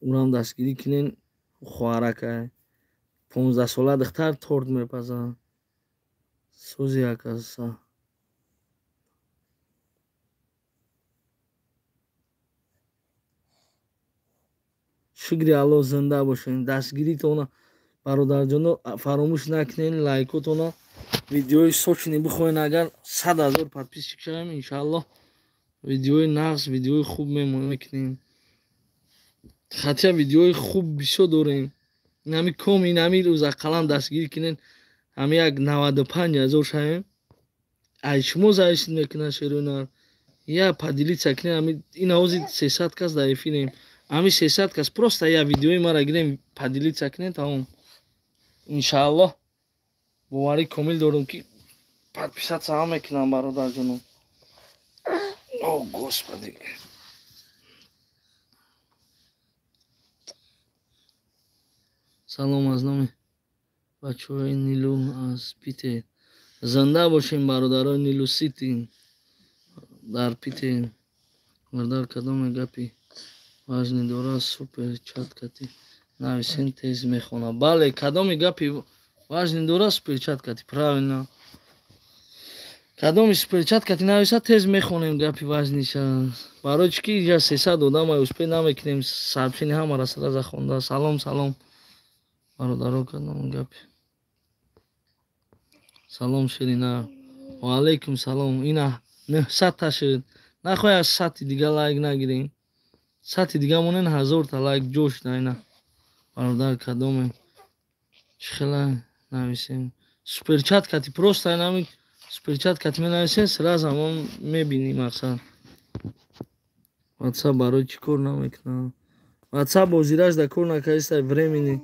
урам дастгирӣ кунен, хоҳаракай. 15 сола духтар торт мепазад. Сӯзи якаса. Шукри Аллоҳ, зинда бошед. Дастгиритона бародарҷоно фаромӯш накунед, лайкотона, видеои сочни бихоҳед, агар 100 000 подписчик шавем, иншааллоҳ видеои нағз, видеои хуб мекунем. Хотя видеои хуб бисёр дорем. Инами ком, инами рӯз ақаллан дастгирӣ кунед, ҳами як 95 000 шавем. Ай шумо зависит мекунад, шерӯнар. Я поделиться кунед, ҳами ин ҳози 300 кас дар эфирем. Ҳами 300 кас просто я видеои мара гирем, поделиться кунед, тамом. Иншааллоҳ боварӣ комил дорам, ки подписаться ҳам мекунам, бародарҷонам. О, Господи. Салом аз номи бачаҳои Нилу аз Питер. Зинда бошем, бародарои Нилу Сити дар Питер. Бародар, кадоме гапи важни дорад, супер чат кати нависен, тез мехонад. Бале, кадоми гапи важни дорад, супер чат кати, правильно. Кадоми суперчат кати нависа, тез мехонем гапи важниша. Барои чӣ ки инҷа 300 одам ай, успеть намекунем сообщение ҳамаро сразу хонда. Салом, салом. Бародаро, кадом гапи. Салом, Ширина. Ва алайкум салом. Ина 900 та шуд. Нахоҳ аз 100 дига лайк нагирем. 100 дига монен 1000 та лайк ҷош да ина. Бародар, кадоме чӣ хела нависем? Суперчат кати просто инами суперчат кати менависем, сразу ҳамон мебинӣ мақсад. WhatsApp барои чӣ кор намекунад? WhatsApp бозираш да кор накардиста времени.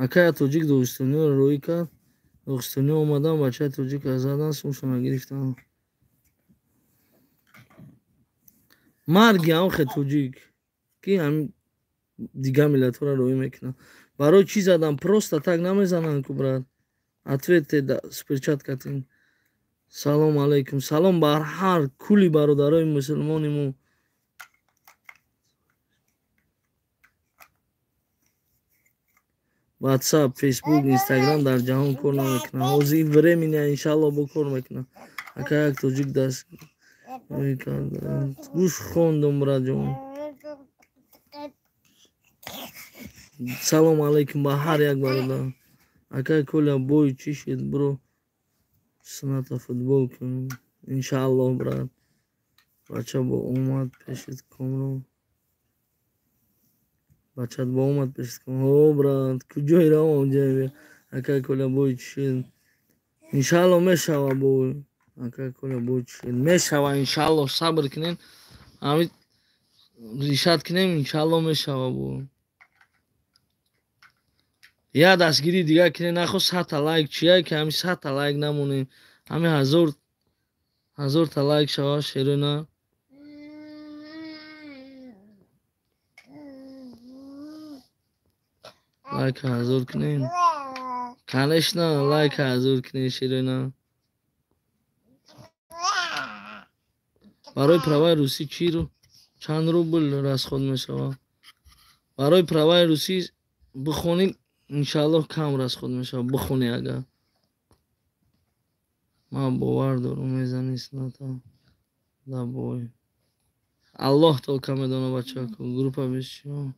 Акая тоҷик доғистониро рӯй кард. Доғистониҳо омадан, бачаи тоҷика задан, сумшона гирифтанд. Марги ҳамхе тоҷик, ки ҳами дигар миллатҳоро рӯй мекунанд. Барои чӣ задан? Просто так намезананд ку, брат. Ответьте да суперчат катин. Салом алейкум. Салом бар ҳар кулли бародарои мусулмони мо. WhatsApp, Facebook, Instagram дар ҷаҳон кор намекунад. Ҳозир временно иншааллоҳ бо кор мекунад. Ака, як тоҷик даст гӯш хондум, братҷон. Салом алейкум ба ҳар як бародар. Акай Коля, бой чӣ шуд, бро? Сната футбол кун. Иншааллоҳ, брат. Бача бо омад пешит комро. Бачат бо омад пешит ком. Ҳо, брат, куҷои равам онҷа? Акай Коля, бой чӣ шуд? Иншааллоҳ мешава бой. Акай Коля, бой чӣ шуд? Мешава иншааллоҳ, сабр кунем. Ҳами ришат кунем, иншааллоҳ мешава бой. Я дастгирӣ дигар кунем, нахо 100 та лайк чия ки ҳами 100 та лайк намонем. Ҳами 1000 та лайк шава, шерона. Лайк 1000 кунем. Конечно, лайк 1000 кунем, шерона. Барои праваи русӣ чӣ чанд рубл расход мешавад? Барои праваи русӣ бихонӣ, иншааллоҳ кам расход мешавад. Бихонӣ агар. Ман бовар дорам, мезанӣ сната да бой. Аллоҳ только медонад, бачако. Группа бисёр.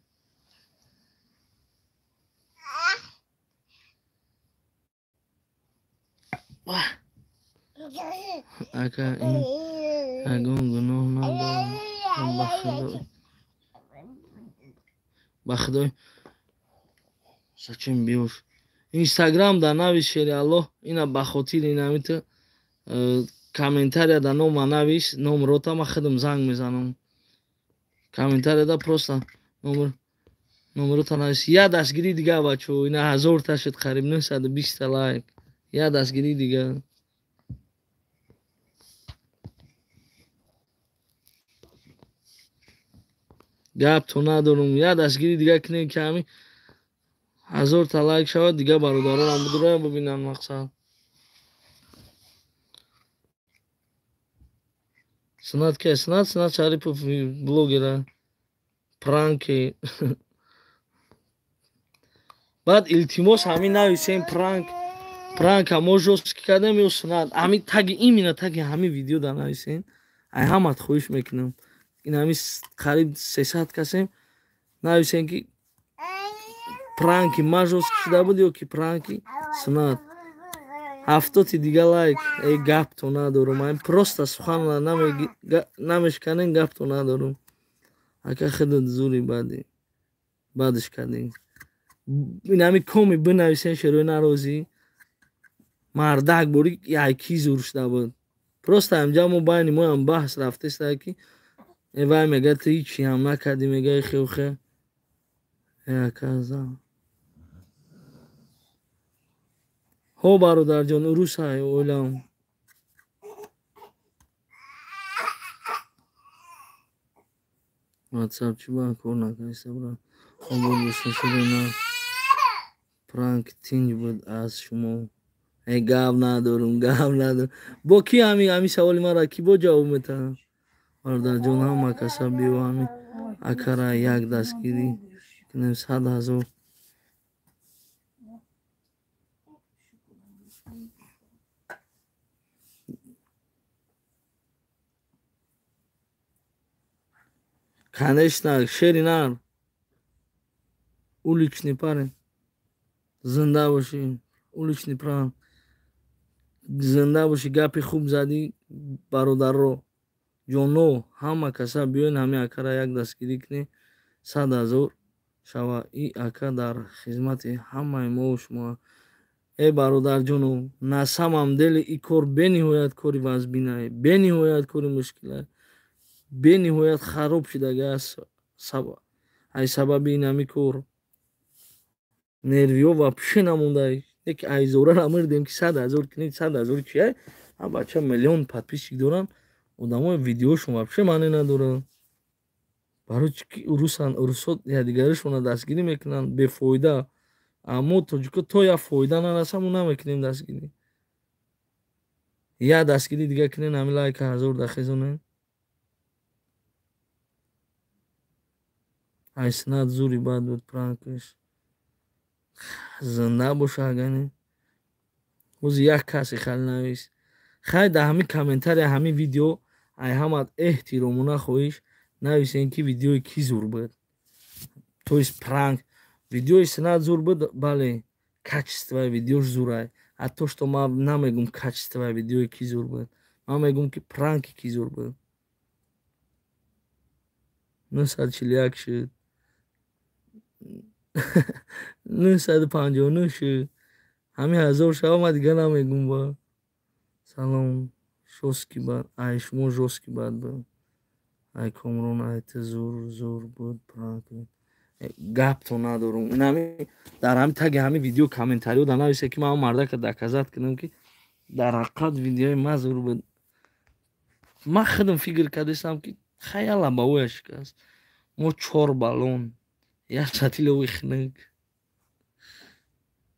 Ака, ин ягон гуноҳ надорам. Ба Худо. Ба Худои. Зачем бьёшь? Инстаграм да навис, шери Аллоҳ, ина ба хотири инамита комментария да нома навис, ном рота ма худам занг мезанам. Комментария да просто номерота навис. Я дастгирӣ дига, бачо, ина 1000 та шуд, қариб 920 та лайк. Я дастгирӣ дига. Гап то надорам. Я дастгирӣ дига кунем, ки ҳами 1000 та лайк шавад, дигар бародаронам будуроям бибинанд мақсад. Сунат ки Сунат, Сунат Шарипов блогера пранки. Баъд илтимос, ҳамин нависем: пранк, пранка мо жёсткий кардем ё Сунат? Ҳамин таги, именно таги ҳамин видео да нависем. Ай ҳамат хоҳиш мекунам, ин ҳамин қариб 300 касем, нависем ки пранки ма жёсткий шуда буд ё ки пранки Сунат. 70-и дига лайк. Эй, гапто надорум, ай просто сухан намешканем, гапто надорум. Ака, худат зури баъди баъдаш кардем. Ин ҳами коми бинависен, шерои нарозӣ мардак бори яки зур шуда буд. Просто ҳамҷа мо байни моям баҳс рафтеста, ки вай мега, ту ҳичи ҳам накардӣ, мега хеухе аказа. Ҳо, бародарҷон, урусай ойлам. Ватсап чӣ ба кор накардиста, брат? Обод боша, шудана. Пранк тинҷ буд аз шумо. Э, гап надорум, гап надорум. Бо ки ҳами саволи мара ки бо ҷавоб метаҳад? Бародарҷон, ҳама каса биё, ҳами акара як дастгирӣ кунем, 100 000. Конечно, шери нар, уличный парень, зинда бошӣ. Уличный пранк, зинда бошӣ, гапи хуб задӣ. Бародаро, ҷоно, ҳама каса биёен, ҳамин акара як дастгирӣ кунем, 100 000 шава. И ака дар хизмати ҳамаи мо шумо. Э, бародарҷоно, на самом деле и кор бениҳоят кори вазбинае, бениҳоят кори мушкилае, бениҳоят хароб шудага аст. Ай сабаби ин ҳами кор нервиҳо вообще намонда. Яки айзорара мирдем, ки 100 000 кунед. 100 000 чия? А бача миллион подписчик доранд, одамои видеошон вообще маъне надоранд. Барои чи ки урусанд, урусҳо якдигаришонро дастгирӣ мекунанд бефоида. Аммо тоҷико то як фоида нараса, мо намекунем дастгирӣ. Як дастгирӣ дига кунен, ҳами лайка 1000 дахезонен. Айснат зури бад буд пранкаш. Зинда боша. Агане ҳози як касе хали навис. Хай, дар ҳамин комментария, ҳамин видео, ай ҳамат эҳтиромона хоҳиш, нависен ки видеои кӣ зур буд, то есть пранк. Видеои Сунат зур буд, бале, качествои видеош зурай. А то что ман намегум качествои видеои кӣ зур буд, ман мегум ки пранки кӣ зур буд. 941 шуд, 959 шуд. Ҳамин 1000 шава, ман дига намегум. Ба салом, жёсткий бад, ай шумо жёсткий бад буд. Ай Комрон, ай ту зур зур буд пранк. Гапто надорум. Инами дар ҳами таги ҳами видео комментариҳо да нависе, ки ман мардака доказать кунам, ки дар ҳақиқат видеои ма зур буд. Ман худам фикр кардастам, ки хаяла ба оя шикаст. Мо чор баллон, як сатилови хунук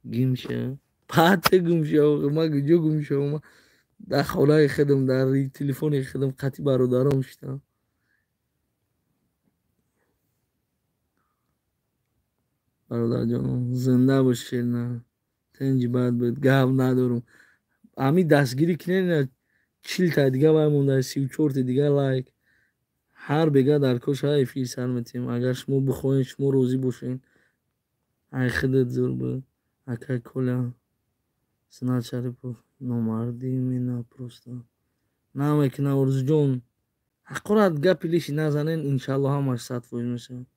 гимша пате гумша. Ма куҷо гум шавам? Дар хонаи худам, дар телефони худам қатъи бародаром шудам. Бародарҷонон, зинда бошед. На тинҷи бад буд, гап надорум. Ҳами дастгирӣ кунед, 40-та дига вай монда, 34-ти дига лайк. Ҳар бега дар кор шава, эфир сар метиҳем, агар шумо бихоҳед, шумо розӣ бошед. Ай худат зур буд, акай Коля. Сунат Шарипов номардӣ мена просто намекуна. Орзуҷон, ҳақорат гапи лишний назанен, иншалло ҳамаш 100% мешавад.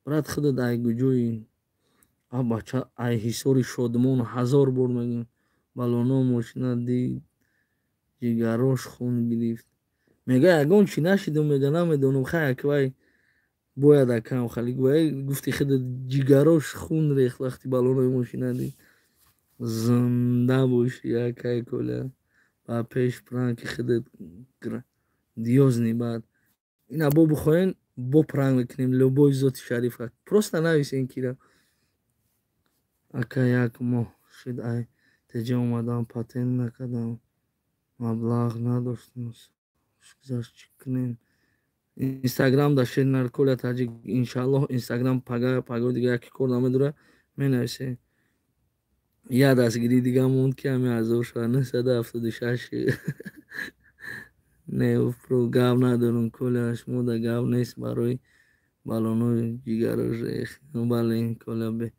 Брат, худат ай куҷои? А бача ай Ҳисори Шодмон, ҳазор бор мегӯем. Балоно мошина дид, ҷигарош хун гирифт. Мега, ягон чӣ нашидум, мега, намедонам. Хай, аквай бояд акам хали гуфти худат, ҷигарош хун рехт, вақти балонои мошина дид. Зинда бошӣ, акай Коля, ба пеш. Пранки худат грандиозный бад. Ина бо бихоҳен, бо пранк мекунем любой зоти шарифа. Просто нависен кира. Ака, як моҳ шид ай теҷа омадам, патент накардам, маблағ надоштам. Гузашт, чӣ кунем? Инстаграм да Шери Нар Коля Таҷик, иншааллоҳ. Инстаграм пага, паго дига яке кор намедора, менависе. Я дастгирӣ дига монд, ки ҳами 1976. Не, про гап надорум, Коля, шумо да гап нест, барои баллонои ҷигарош рех. Бале, Коля, бе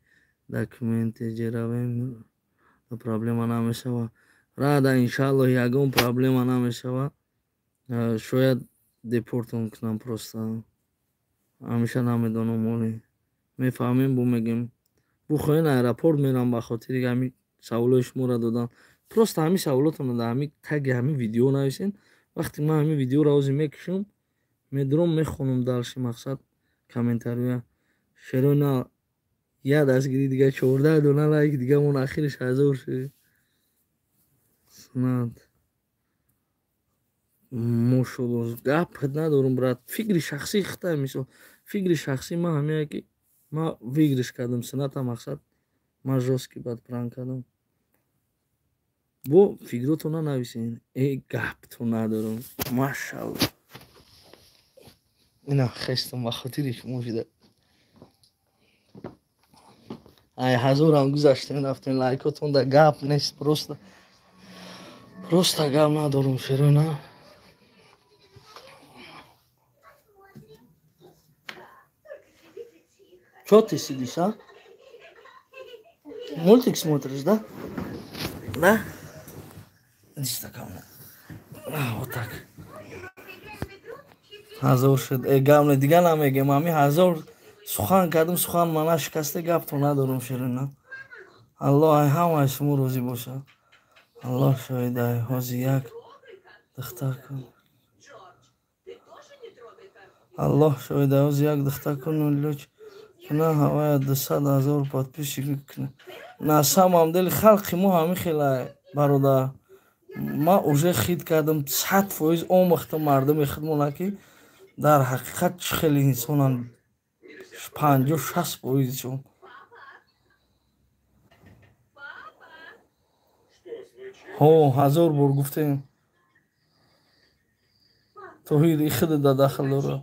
документ теҷе равем, проблема намешава. Рада, иншааллоҳ, ягон проблема намешава. Шояд депортон кунам, просто ҳамеша намедонам, оли мефаҳмем, бу мегем. Бухоҳен, аэропорт мерам ба хотири ҳами саволои шуморо додан. Просто ҳами саволотонро дар ҳами таги ҳами видео нависен. Вақте ман ҳами видеоро ҳозир мекушам, медурам, мехонам дальше, мақсад, комментария. Шерона, я дастгирӣ дига, 14 дона лайк дига мон, ахириш 1000 шуд. Сунат, мошолло, гап надорум, брат. Фикри шахсии хита, мисол, фикри шахсии ман ҳамяе, ки ман выигрыш кардам суната, мақсад, ман жёсткий бад пранк кардам. Бо фикротона нависен. Э, гапто надорум, машалло. Ина хестам ба хотири шумо шида. Ай 1000-ам гузаштем, рафтем, лайкотон да гап нест, просто гап надорум, шерона. Чё ты сидишь, а? Мультик смотришь, да? Да? Иди сюда ко мне. А, вот так. 1000 шуд. Э, гап дига намегем, ами 1000 сухан кардам, сухан ма нашикаста, гапто надорум, ширина. Аллоҳ ай ҳамаи шумо розӣ бошад. Аллоҳ шоҳид, ай ҳозир як духтар кун. Аллоҳ шоҳид, ай ҳозир як духтар кун, луч куна, ҳавая 200 000 подписчик куна. На самом деле халқи мо ҳамин хелай, бародар. Ман уже хит кардам, 100% омӯхтам мардуми худмона, ки дар ҳақиқат чӣ хеле инсонанд, 50-60 фоизшон. Ҳо, 1000 бор гуфтем. Тоҳир, ихида да дахл дора.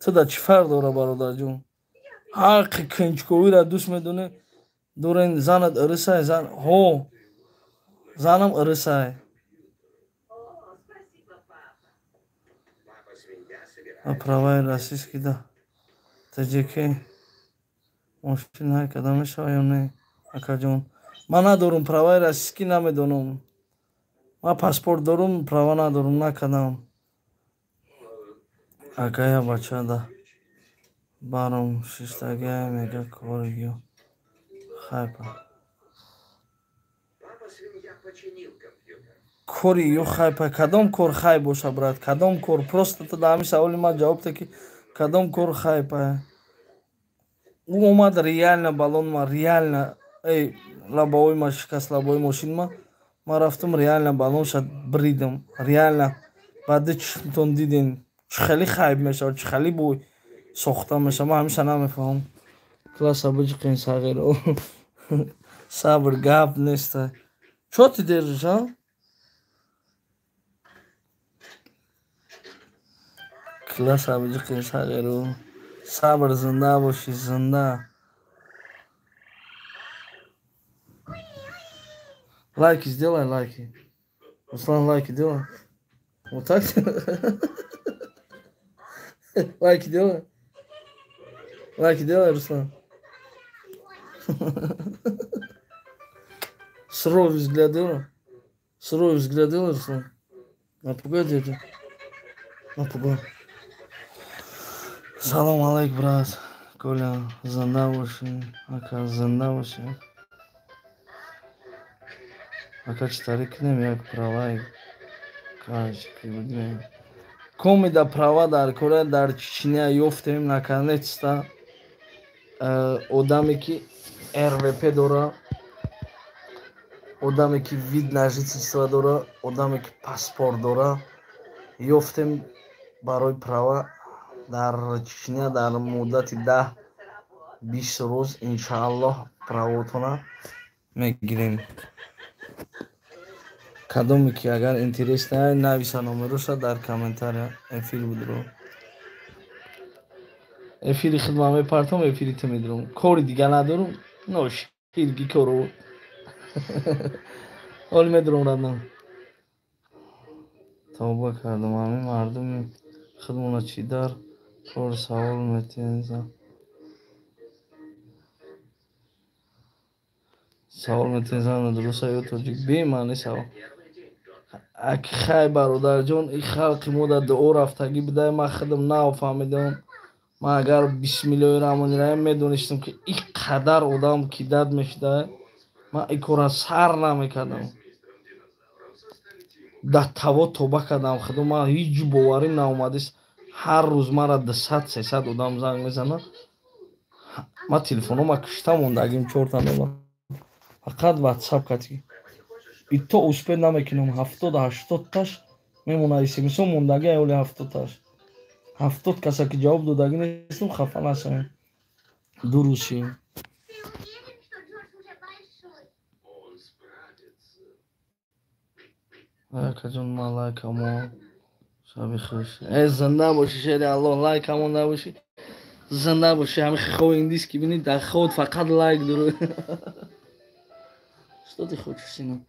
Ту да чӣ фарқ дора, бародарҷон? Ҳаққи кунҷковиро дӯст медонӣ, дорен. Занат ырысай, зан? Ҳо, занам ырысай. Праваи российский да таҷики мошин ҳай карда мешава ё не, акаҷон? Ман надорум праваи российский, намедонам. Ман паспорт дорум, права надорум, накардам. Акая, бача да баром шиштагиай, мега кори ё хайпа. Кори ё хайпа, кадом кор хай боша, брат, кадом кор? Просто ту да ҳамин саволи ман ҷавоб де, ки кадом кор хайпа? Ӯ омад, реально баллон ма, реально, эй, лобовой ма шикаст, лобовой мошин ма. Ман рафтам, реально баллонша бридам, реально. Баъди чишмтон дидем, чӣ хеле хайб мешавад, чӣ хеле бой сохта мешавад, ман ҳамеша намефаҳмам. Класса биҷиқин, сағиро. Сабр, гап неста. Чё ты держишь, а? Класса биҷиқин, сағиро. Сабр, зинда бошӣ, зинда. Лайки сделай, лайки. Руслан, лайки делай. Вот так? Лайки делай. Лайки делай, Руслан. Суровый взгляд делай. Суровый взгляд делай, Руслан. Напугай дядю. Напугай. Салом алейк, брат. Коля, зинда бошӣ. Ака, зинда бошӣ. Ака, чӣ тариқ кунем, як праваи качки бигирем? Комида права дар кора, дар Чечня ёфтем, наконец-то. Одаме ки РВП дора, одаме ки вид на жительство дора, одаме ки паспорт дора, ёфтем барои права дар Чечня дар муддати 10. 20 рӯз иншааллоҳ правотона мегирем. Кадоме ки агар интерес нависа номероша дар комментария. Эфир будро, эфири хидмат мепартом, эфири ту медурам, кори дига надорум, ноширги кору ҳоли медурам. Радам, тавба кардам. Ҳамин мардуми худмона чӣ дар кор савол метиҳанд? Савол метиҳанд, дуруста ё тоҷик? Бемаъни савол. Аки хай, бародарҷон, и халқи мо дар дуо рафтагӣ будай. Ман худам нафаҳмидам. Ман агар бисмиллоҳи раҳмони раҳим медонистам, ки ин қадар одам кидат мешуда, ман ин корра сар намекардам. Дар таво тоба кардам. Худо, ман ҳеҷ боварим наомадист. Ҳар рӯз мара 200, 300 одам занг мезанад. Ман телефонома кушта мондагим, чорта нома фақат ватсап кати ито успед намекунам. 70, 80-таш мемонад, смсо мондаги. Оли 70-таш, 70 каса ки ҷавоб додагӣ нестам, хафа нашавем. Ду рӯз ши. Акаҷон, ман лайкамо. Шаби хуш. Э, зинда бошӣ, шери Аллоҳ, лайкамо набошӣ, зинда бошӣ. Ҳами хо индиски бинӣ, дар ход фақат лайк дуру. Что ты хочешь, синок?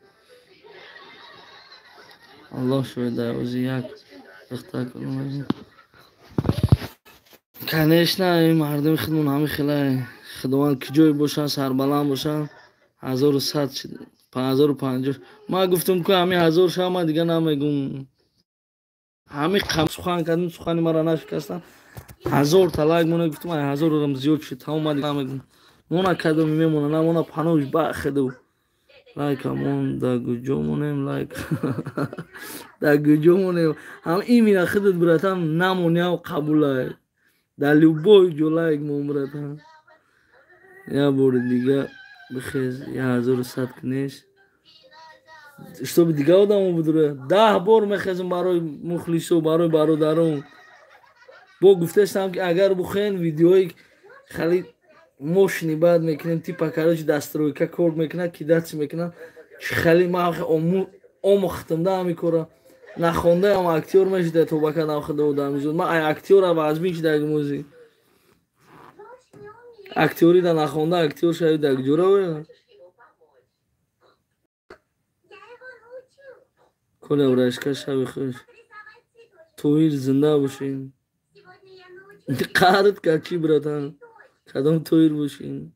Аллоҳ шоҳид, ози як духтар. Конечно, ин мардуми худмон ҳами хела. Худованд, ки ҷое бошанд, сарбаланд бошанд. 1100, 1050. Ман гуфтам, ку ҳами 1000 шава, ман дига намегум. Ҳами сухан кардем, сухани маро нашикастанд. 1000-та лайк мона гуфтам, ай 1000-рам зиёд шуд, тамом, ман дига намегум. Мона кадоми мемона, намона паноҳш бахеду. Лайкамон да куҷо монем? Лайк да куҷо монем? Ҳам имина худат, братан, намониам қабулай. Дар любой ҷо лайк мон, братан. Як бори дига бихез, 1100 кунеш, чтобы дига одамо будура. 10 бор мехезам барои мухлисо, барои бародарон. Бо гуфтаистам, ки агар бухоҳен, видеои хеле мощный баъд мекунем, типа, короче, дастройка кор мекунад, кидаться мекунад. Хеле ман омӯхтам да ҳами кора. Нахондаам актёр мешуда, тоба кардам, худо одамизод. Ман ай актёра вазмин шидаг музи. Актёри да нахонда актёр шави даг ҷура. Коля врашка, шаби хуш. Тоҳир, зинда бошин. Қаҳрат кард чӣ, братан? Кадом тоҳир бошин?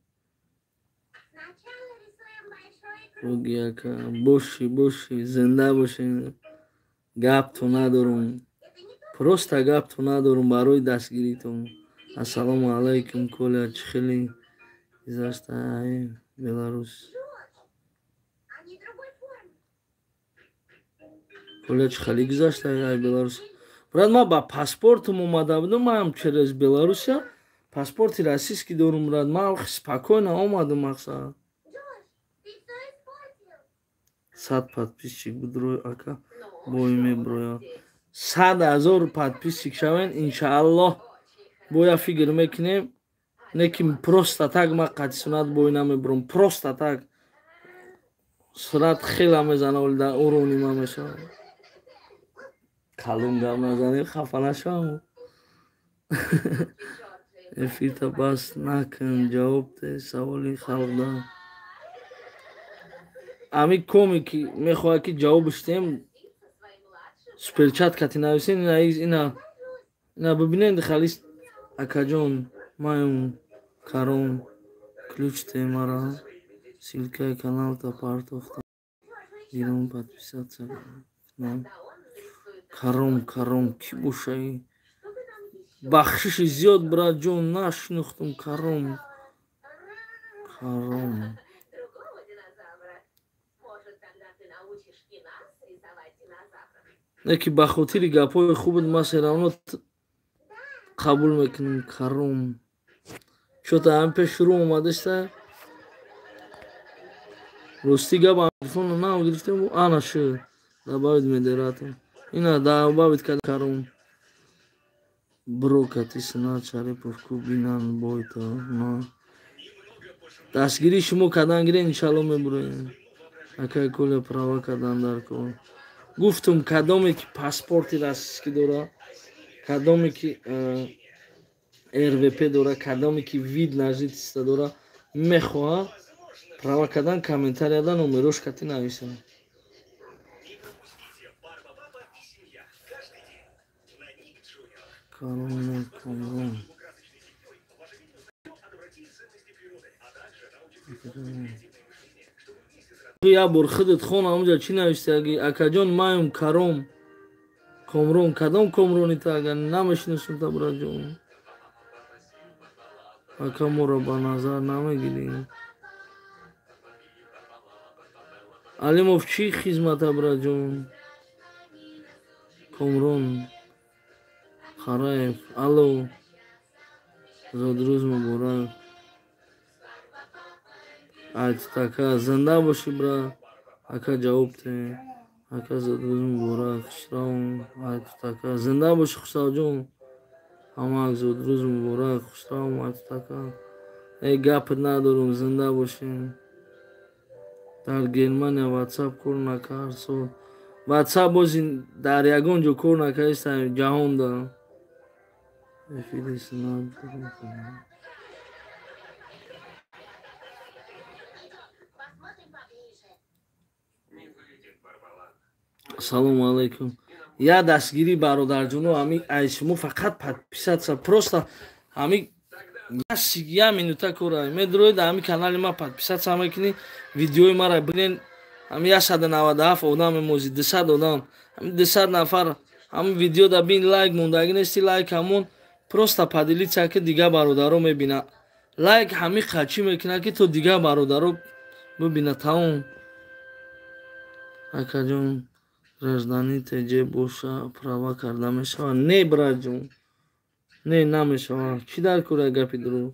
Яка бошӣ, бошӣ, зинда бошин. Гапту надорум, просто гапту надорум барои дастгиритон. Ассалому алайкум, Коля, чӣ хеле гузашта Беларус? Коля, чӣ хеле гузашта ай Беларус? Брат, ман ба паспортам омада будам, ман через Беларусия паспорти российский дорум, брат. Ман спокойно омадам, мақсад. 100 подписчик будрой, ака, бой меброя. 100 000 подписчик шавен, иншааллоҳ, боя фикр мекунем. Не ки просто так ма қатъи сунат бой намебурам. Просто так сурат хела мезана, оли дар уровни ман мешавад. Калон гап назанем, хафа нашавам. Эфирта бас накун, ҷавоб де саволи халқ да. Ами коме ки мехоҳад, ки ҷавобш диҳем, суперчат кати нависен. Ина бибинед, халис акаҷон, маем каром ключ те мара ссылкаи каналта партохта диром, подписаться кунам. Каром, каром кӣ бошаи? Бахшиши зиёд, братҷон, нашинохтум. Каром, каром. Не ки ба хотири гапҳои хубат ман всё равно қабул мекунам. Каром чота ҳам пеш рӯ омадаста. Рости гап, телефонро нав гирифтем, ана шуд, добавить модератор, ина добавить кард. Каром бро, кати Сунат Шарипов ку бинан бойта на. Дастгирии шумо кардан гирен, иншалло мебуроем. Акай Коля, права кардан дар кор. Гуфтум, кадоме ки паспорти российский дора, кадоме ки РВП дора, кадоме ки вид на жительство дора, мехоҳа права кардан, комментарияда номерош кати нависам. Корона Комрон. Я бор худат хон, ҳамуҷа чӣ навиштаги? Акаҷон, маем Каром Комрон, кадом Комрони та, агар намешиносум та, браҷон. Ака, моро ба назар намегирӣ? Алимов, чӣ хизмата, браҷон? Комрон Хараев, алло, зодрӯз муборак. Айтака, зинда бошӣ, бра. Ака, ҷавоб те. Ака, зодрӯз муборак, Хусрав. Айтака, зинда бошӣ, Хусравҷон. Ҳамак, зодрӯз муборак, Хусрав. Айтака, э, гапат надорум, зинда бошӣ. Дар Германия ватсап кор накард сол. Ватсап бози дар ягон ҷо кор накардиста ҷаҳонда. Эфири синат. Салому алайкум. Я дастгирӣ, бародарҷоно, ҳами ай шумо фақат подписаться, просто ҳами я минута кора медроед, ҳами канали ма подписаться мекунӣ, видеои мара бинен. Ҳами 197 одам мемози, 200 одам, ҳами 200 нафар ҳами видео да бин, лайк мондагӣ нести, лайк ҳамон просто поделиться, ки дига бародаро мебина. Лайк ҳами қачӣ мекунад, ки то дига бародаро бибина, тамом. Акаҷон, гражданин ТЖ боша, права карда мешавад? Не, браҷон, не, намешавад. Чӣ дар кора гапи дурӯғ?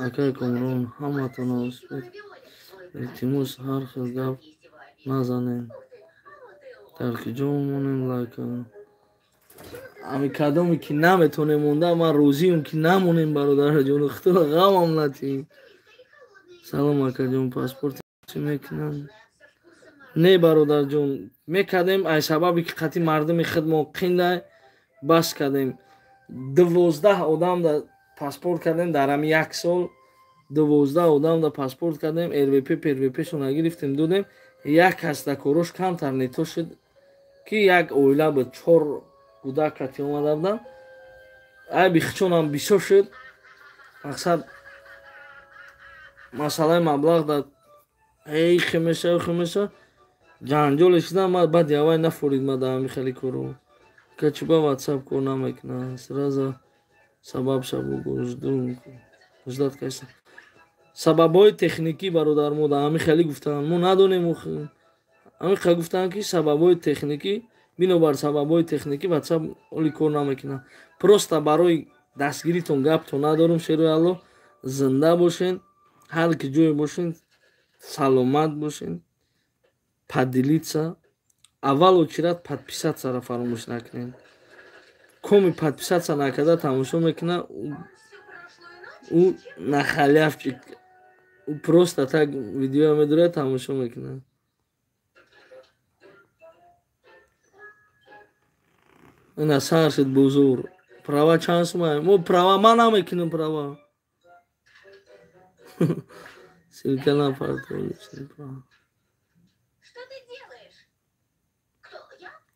Акай Комрон, ҳаматона успех. Илтимос, ҳар хел гап назанем. Дар куҷо монем лайка? Ами кадоме ки наметонем монда, ман розиам ки намонем, бародарҷон, худо ғамам натӣ. Салом, акаҷон, паспорт мекунам? Не, бародарҷон, мекардем, ай сабабе ки қати мардуми худмо қиндай, бас кардем. 12 одам да паспорт кардем дар ҳами як сол, 12 одам да паспорт кардем, РВП ПРВПшо нагирифтем, додем. Як кас да корош камтар нето шуд, ки як оила буд, чор кӯдак кати омада буданд, айби хичонам бисёр шуд. Мақсад, масъалаи маблағ да эй хемеша хемеша ҷанҷоле шудам, ма баъд явай нафорид ма да ҳами хеле коро. Качиба ватсап кор намекунад? Сразу сабаб шабугу, жду, ждать кайса. Сабабҳои техникӣ, бародар, мо да ҳами хеле гуфтанд, мо надонем. Ҳами гуфтанд, ки сабабҳои техникӣ, бинобар сабабҳои техникӣ ватсап оли кор намекунад. Просто барои дастгиритон гаптон надорум, шерои Алло, зинда бошен, ҳар ки ҷое бошен, саломат бошен. Поделиться, аввал очередь подписаться фаромӯш накунед. Коми подписаться накарда тамошо мекунад, ӯ на халявчик, ӯ просто так видео медорад, тамошо мекунад. Ина сар шуд бузур. Права чанд сума? Мо права ман намекунам права. Ссылка на портал.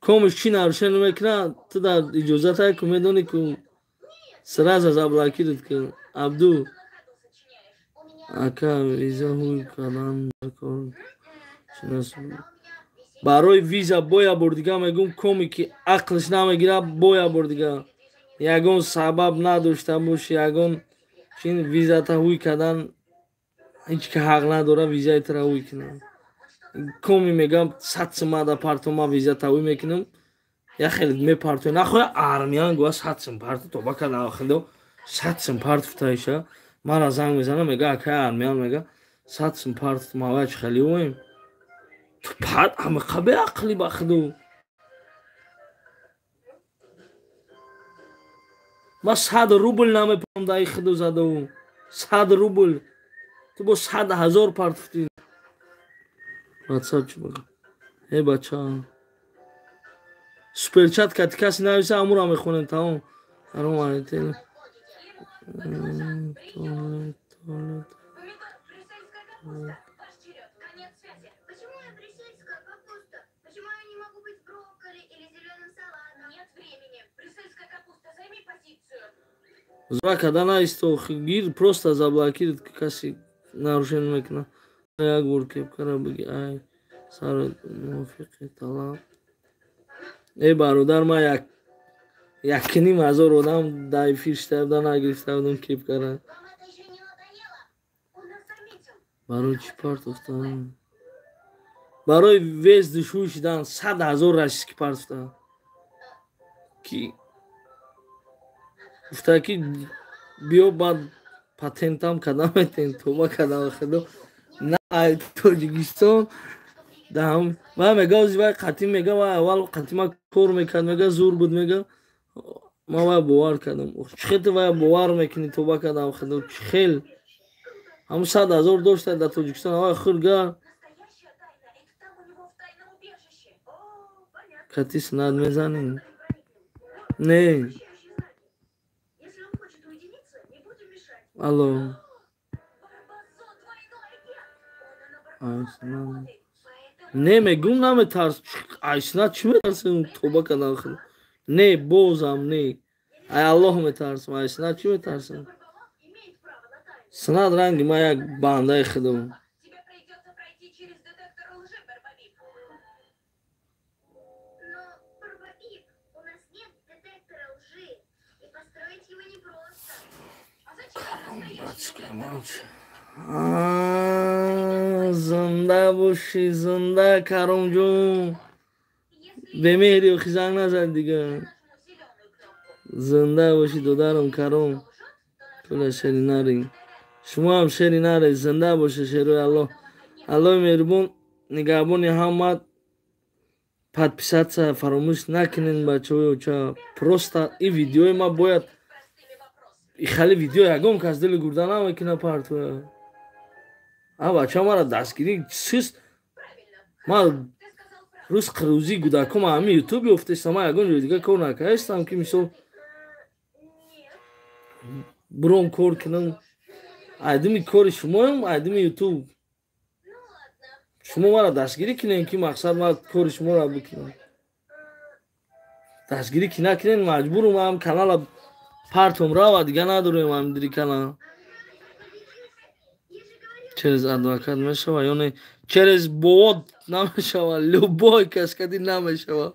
Комиш чӣ нарушение мекунад, ту дар иҷозат ку медонӣ, ку сразу заблокировать ку. Абду ака, виза ҳуй кардан дар кор? Барои виза боя бор дига мегӯм, коме ки ақлш намегирад, боя бор дига, ягон сабаб надошта боши, ягон чин, визата ҳуй кардан ҳеҷ ки ҳақ надорад визаи тура ҳуй кунад. Коми мегам, 100 сумада парто, ма визата ҳуй мекунам, я хеле мепартои нахоя армиян гӯя 100 сум парто, тоба карда хело 100 сум партуфтаиша. Мара занг мезана, мега, акай армиян, мега, 100 сум парту, мавач хеле оем пат ҳамақа беақли бахду. Ма 100 рубл намепам даи хиду задаву 100 рубл. Ту бо 100 000 партофтӣ. Ватсап чӣ бага? Э, бача, суперчат кати касе нависа, амура мехонем, тамом. Аром туалет, туалет. Ваш черед. Конец связи. Почему я брюссельская капуста? Почему я не могу быть брокколи или зеленым салатом? Нет времени. Брюссельская капуста, займи позицию. Зва када наисто, гир, просто заблокировать, каси нарушение мекунад. Як бор кепкара биги, ай сар мувофиқи талаб. Э, бародар, ман як якним ҳазор одам дар эфир шита буда, нагирифта будам кепкара. Вам это еще не надоело? Он нас заметил. Барои чӣ партофтан? Барои вес душӯй шидан 100 000 российский партофтан, ки гуфта, ки биё, баъд патентам када метен, тоба када, худо на, ай Тоҷикистон даҳам. Вай мега, ози вай қатӣ мега, вай аввал қатӣ ма кор мекард, мега, зур буд, мега, ман вай бовар кардам. Чӣ хел ту вай бовар мекунӣ? Тоба кардам, худо, чӣ хел ҳамун 100 000 дошта дар Тоҷикистон, аввал хурга. Настоящая тайна. Это там у него в тайном убежище. О, понятно. Кати снад мезанем, не? Защищающие знаки. Если он хочет уединиться, не будем мешать. Алло. Барбазо двойной агент. Он и на Айснад. работает. Поэтому Не, мегум, наметарс. Айснад чӣ метарсем? Тоба кардам, худо, не, бозам не, ай Аллоҳ метарсам, айснад чӣ метарсам? Барбалав имеет право на тайну. Снад ранги ман як бандаи худо. Тебе придется пройти через детектор лжи, Барбабип. Но, Барбабип, у нас нет детектора лжи. И построить его непросто. А зачем нам настоящий детектор? Зинда бошӣ, зинда, Каромҷон. Если Бемеҳри охи занг назад дига. я нажму зеленую кнопку, Зинда бошӣ, додарам Каром. лжет, то Тула шери нари, шумо ҳам шери наре. Зинда боша шерои Аллоҳ. Аллоҳи меҳрубон нигаҳбони ҳама. Подписаться фаромӯш накунен, бачаҳои оча. Просто и видеои ма бояд простыми вопросами. И хали видео ягон кас дили гурда намекуна партоя. А бача мара дастгирӣ сист. Правильно. Ман Ты сказал правду. рӯз қирӯзии кӯдаком ҳами Ютуб ёфтестам, ман ягон ҷои дига кор накардаистам, ки мисол Нет. буром кор кунам. Айдими кори шумоям, айдими Ютуб. Ну ладно. Шумо мара дастгирӣ кунем, ки мақсад ман кори шуморо бикунам. Дастгирӣ ки накунен, маҷбурум ҳам канала партом рава, дига надорем ҳамдири канал. Я же говорила, Через адвокат мешава ё не? Через бовод намешава, любой каскади намешава.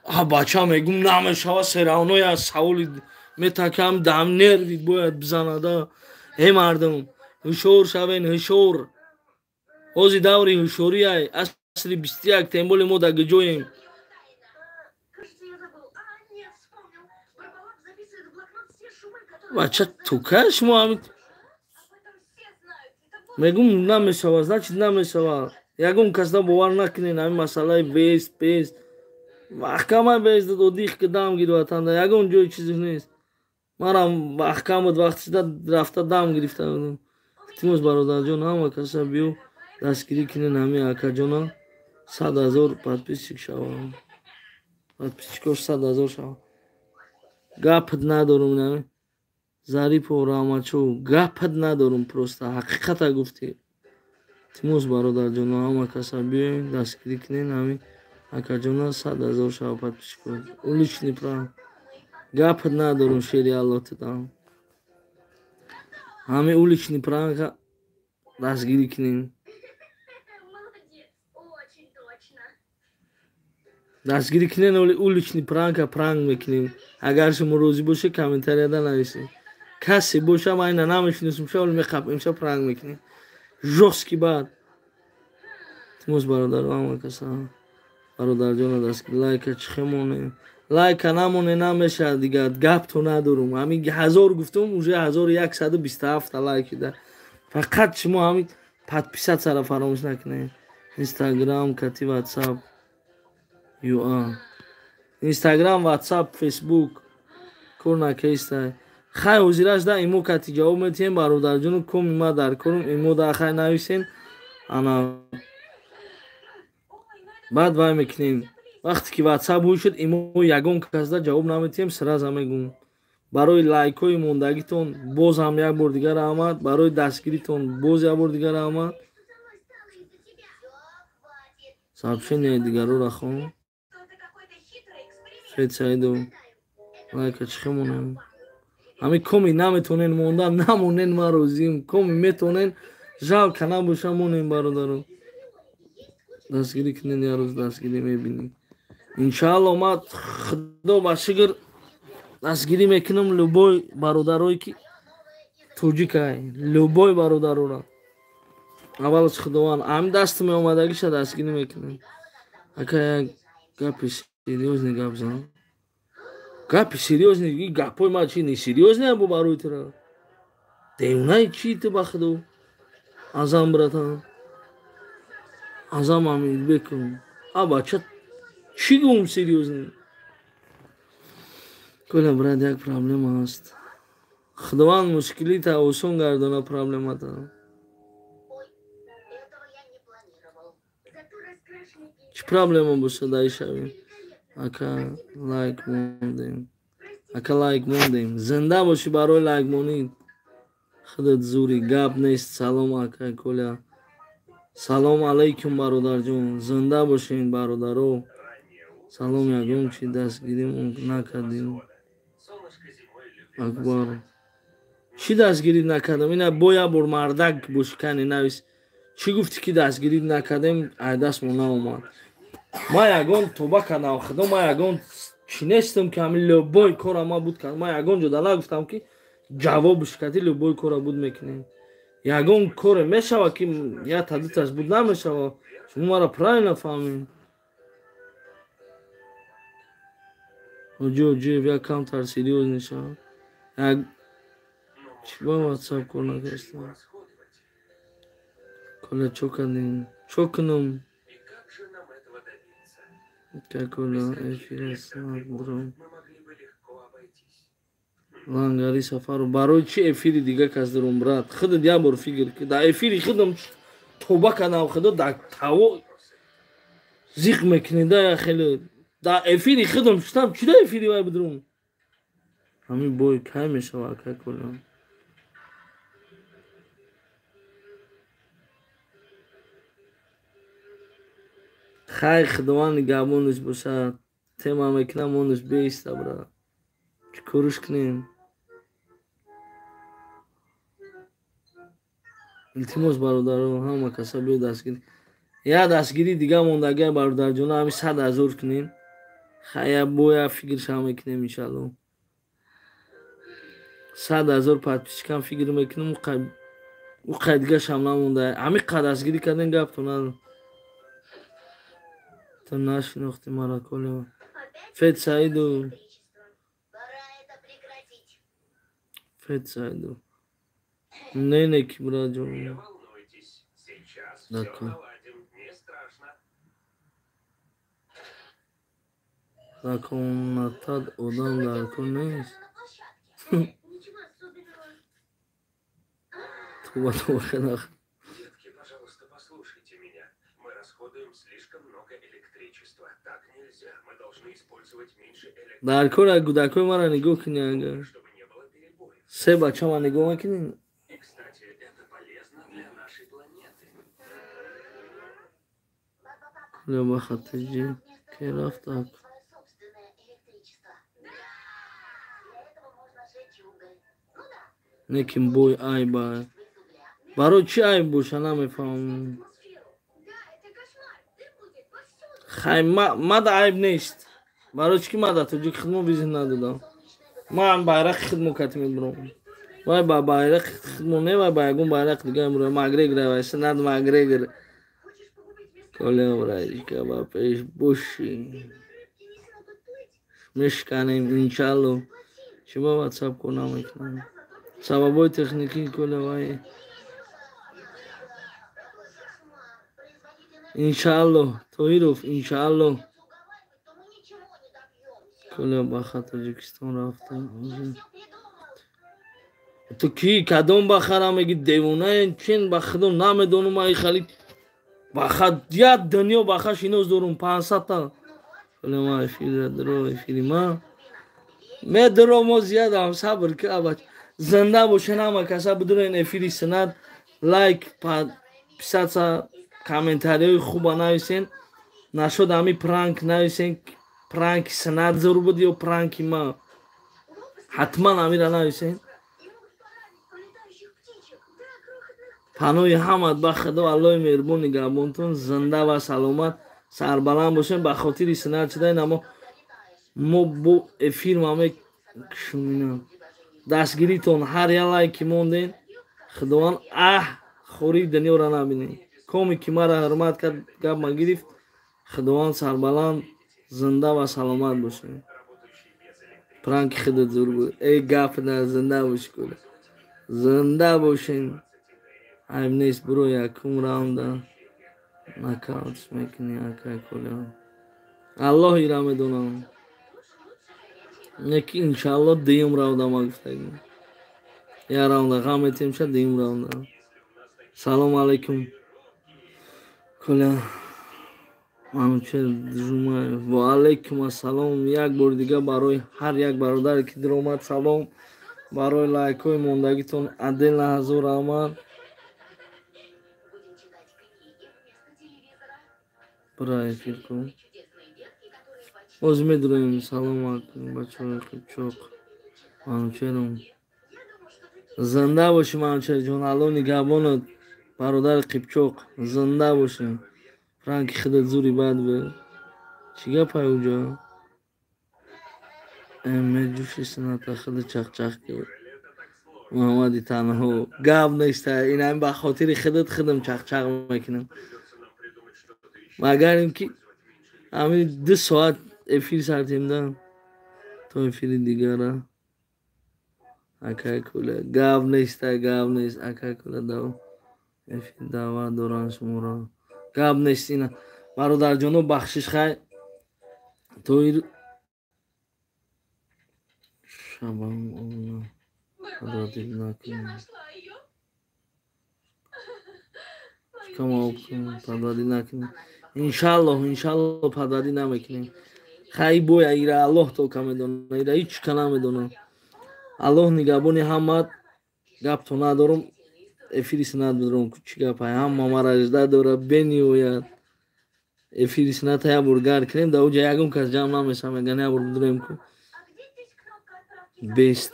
А бача, мегум, намешава, всё равно я саволи метакам, дам нерви бояд бизанада. Э, мардум, ҳушёр шавен, ҳушёр. Ҳози даври ҳушёрияй, асри 21, тем более мо дар гиҷоем. его тайна. Кажется, я забыл. А, нет, вспомнил. Барбалап записывает в блокнот все шумы, которые... Бача, тука шумо ҳами Об этом все знают. Это вот мегум, намешава, значит, намешава. Ягон касда бовар накунен. Ҳами масъалаи вест пест маҳкама бест одих ки дам гир, ватанда ягон ҷои чизе нест. Манам маҳкам буд, вақти шида рафта дам гирифта будам. Илтимос, бародарҷон, ҳама каса биё дастгирӣ кунен ҳами акаҷона, 100 000 подписчик шава, подписчикош 100 000 шава. Гапат надорум, нами Зарипов Раҳматшо, гапат надорум, просто ҳақиқата гуфтӣ. Илтимос, бародарҷоно, ҳама каса биёен дастгирӣ кунен ҳами акаҷона, 100 000 шава подписчико. Уличный пранк, гапат надорум, шери Алло, тудам ҳами уличный пранка дастгирӣ кунем. Молодец. Очень точно. Дастгирӣ кунен, оли уличный пранка пранк мекунем. Агар шумо розӣ бошед, комментарияда нависед. Касе боша, ман ина намешиносам, ша оли меқапем, ша пранк мекунем жёсткий. Баъд, илтимос, бародаро, ҳама каса, бародарҷона, дастгирӣ. Лайка чихе монем? Лайка намоне, намешавад дигар, гапто надорум. Ҳами ҳазор гуфтум, уже 1127-та лайк шида. Фақат шумо ҳами подписаться-ра фаромӯш накунед. Инстаграм кати Ватсап юа, Инстаграм, Ватсап, Фейсбук кор накестай. Хай ҳозираш да имо кати ҷавоб метиҳем бародарҷону коми ма дар корум имо да хай нависен ана баъд вай мекунем. Вақте ки ватсап ҳуй шуд имо ягон касда ҷавоб наметиҳем, сразу мегӯм. Барои лайкҳои мондагитон боз ҳам як бор дигар раҳмат, барои дастгиритон боз як бор дигар раҳмат. Сообщение дигароро хон. Фед Саидов лайка чӣ хемонем? Ҳамин коми наметонен монда, намонен, ман розием. Коми метонен, жалко набоша, монем бародаро. Дастгирӣ кунен, як рӯз дастгирӣ мебинем. Иншаалло ман худо ба шукр дастгирӣ мекунам любой бародарое ки тоҷикай, любой бародарора. Аввалаш худованд ҳамин даст меомадагиша дастгирӣ мекунем. Ака як гапи серьёзный гап зан. Гапи серьёзный, и гапҳои ман чи несерьёзный бу барои тура? Девонаи чи ту ба худо? Азам братан. Азам Амирбеков. А бача чӣ гум серьёзный? Коля брат як проблема аст. Худованд мушкилита осон гардона проблемата. Чӣ проблема боша дар шавем? Ака лайк мондем. Ака лайк мондем. Зинда бошӣ барои лайк монӣ. Худат зури гап нест. Салом ака Коля. Салом алайкум бародарҷон. Зинда бошед бародаро. Салом ягон чи дастгирим накардем. Акбар. Чӣ дастгирӣ накардам? Ина бо як бор мардак бошӣ кани навис. Чӣ гуфтӣ ки дастгирӣ накардем, ай дастмо наомад. Ман ягон тоба кардам, худо ман ягон чӣ нестам ки ҳамин любой кора ман буд кардам. Ман ягон ҷода нагуфтам ки ҷавобш кардӣ любой кора буд мекунем. Ягон коре мешава ки як тадиташ буд намешава. Шумо маро правильно фаҳмед. Ҳоҷи Ҳоҷиев як камтар серьёзный шава. Як чӣ ба ватсап кор накарда? Коля чо кардем? Чо кунам? Коля эфир аст. Лангари Сафаров барои чӣ эфири дига кас дорум брат? Худат як бор фикр ки дар эфири худам тоба кардам, худо дар таво зиқ мекунед да хеле дар эфири худам шудам, чӣ дар эфири вай бидурум? Ҳамин бой кай мешава ака Коля? Хай худованд нигаҳбонаш бошад. Тема мекунам онаш беиста брат. Чӣ корш кунем? Илтимос бародаро, ҳама каса биё дастгирӣ. Як дастгирӣ дига мондагия бародарҷона ҳамин 100 000 кунем. Хай боя фикрша мекунем иншалло. 100 000 подписчикам фикр мекунем, ӯ қай дигашам намонда. Ҳамин қад дастгирӣ кардем гаптон надорам. Ту нашинохтӣ мара Коля. Фед Саидов. Фед Саидов. Не, не, ки братҷон. Законатад одам дар кор нест. Туба туба хелах. Дар кор гудакҳои маро нигоҳ кунӣ агар. Се бача ма нигоҳ мекунӣ? Коля ба хатиҷи ки рафт ак. Неким бой айба. Барои чӣ айб боша намефаҳмам. Хай мада айб нест. Барои чӣ ки ман дар тоҷик хидмо визит надодам. Ман байрақи хидмо кати мебурам. Вай ба байрақи хидмо не, вай ба ягон байрақи дига мебурам. Макгрегор вайса над Макгрегор. Коля братишка ба пеш бошӣ. Мешканем иншалло. Чӣ ба ватсап кор намекунам? Сабабҳои техникӣ Коля вай. Иншаалло, Тоҳиров, иншаалло. Коля ба Тоҷикистон рафта. Ту ки кадом бахара меги девона чин ба худо намедонам ай хали баха як дунё баха шинос дорум 500 та. Ма эфир дро эфири ма. Медро мо зиядам сабр ки абач. Зинда бошен ҳама каса бидурен эфири суннат лайк подписаться комментариҳои хуба нависен. Нашуд ҳами пранк нависен пранки суннат зур буд ё пранки ма. Ҳатман ҳамира нависен. Паноҳи ҳамат ба худо Аллоҳи меҳрубон нигаҳбонтон зинда ва саломат сарбаланд бошен. Ба хотири суннат шудаин аммо мо бо эфир мамекушумина. Дастгиритон ҳар як лайки монден худованд аҳ хӯрии дунёро набинед. Коме ки мара ҳурмат кард гап ма гирифт худованд сарбаланд зинда ва саломат бошед. Пранки худат зур буд. Эй гап на зинда боши кула. Зинда бошен. Айб нест буро якум раунда нокаут мекунӣ акай кула. Аллоҳ ира медонам. Неки иншааллоҳ дуюм раунда ма гуфтагӣ. Я раунда ғам метем ша дуюм раунда. Салом алейкум. Кула Манучер Жумаев. Ва алейкум ассалом. Як бор дига барои ҳар як бародаре ки диромад салом. Барои лайкҳои мондагитон отдельно ҳазор раҳмат. Бира эфир кун. Боз медурем. Салом алейкум бачаҳои Қипчоқ. Манучерум. Зинда бошӣ Манучерҷон. Аллоҳ нигаҳбонат бародари Қипчоқ. Зинда бошӣ. Пранки худат зури бад буд. Чӣ гапай уҷо? Меҷӯши сунната худа чақчақ кард. Муҳаммади танҳо. Гап неста. Ин ҳам ба хотири худат худам чақчақ мекунам. Магар ин ки ҳамин 2 соат эфир сартем да то эфири дигара. Акай кула гап неста, гап нест. Акай кула дав эфир даъват доранд шуморо. Гап нест ина. Бародарҷоно бахшиш хай. Тоир шабам овна радид накун. Камоб кун, падари накун. Иншаллоҳ, иншаллоҳ падари намекунем. Хай боя ира Аллоҳ тока медона, ира ҳеҷ ка намедона. Аллоҳ нигаҳбони ҳамат. Гапто надорум. Эфири суннат бидорум. Чӣ гапай? Ҳама мара жда дора бениҳоят. Эфири сунната як бор гар кунем, дар уҷа ягон кас ҷамъ намешавад, мегӯянд як бор бидорем ку. Бест.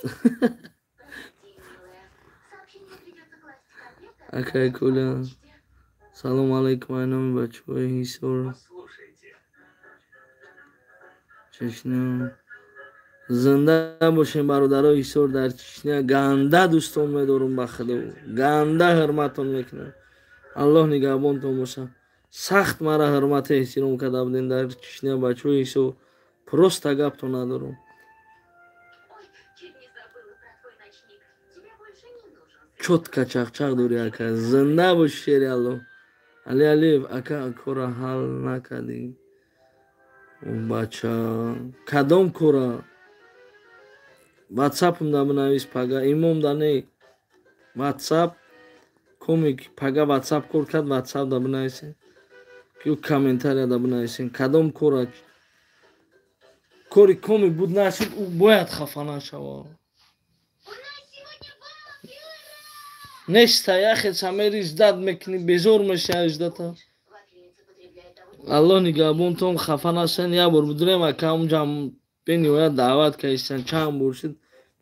Акай кула. Салом алейкум ай номи бачаҳои Ҳисор. Чечня. Зинда бошем бародарои Ҳисор дар Чечня. Ганда дӯстон медорум ба худо. Ганда ҳурматтон мекунам. Аллоҳ нигаҳбонтон бошад. Сахт мара ҳурмату эҳтиром карда будем дар Чечня бачаҳои Ҳисор. Просто гапто надорум. Чотка чақчақ дорӣ ака. Зинда боши шери Аллоҳ. Али Алиев ака кора ҳал накардӣ. Бача кадом кора? Ватсапм да бинавис пага. Имом да не. Ватсап комик пага ватсап кор кард, ватсап да бинависен. Ё комментария да бинависен. Кадом кора? Кори комик буд нашуд, ӯ бояд хафа нашавад. Неста яхеца мери ждат мекунӣ, безор мешавӣ ждата. Аллоҳ нигаҳбонтон хафа нашавед. Як бор бидурем ака унҷа бениҳоят даъват кардистан. Чанд бор шуд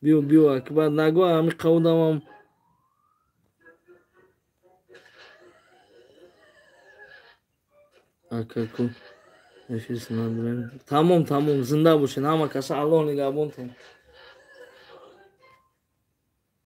биё биё ака. Баъд нагӯ ҳами қавдамам ака ку эфир суннат дорем. Тамом тамом зинда бошед ҳама каса. Аллоҳ нигаҳбонтон.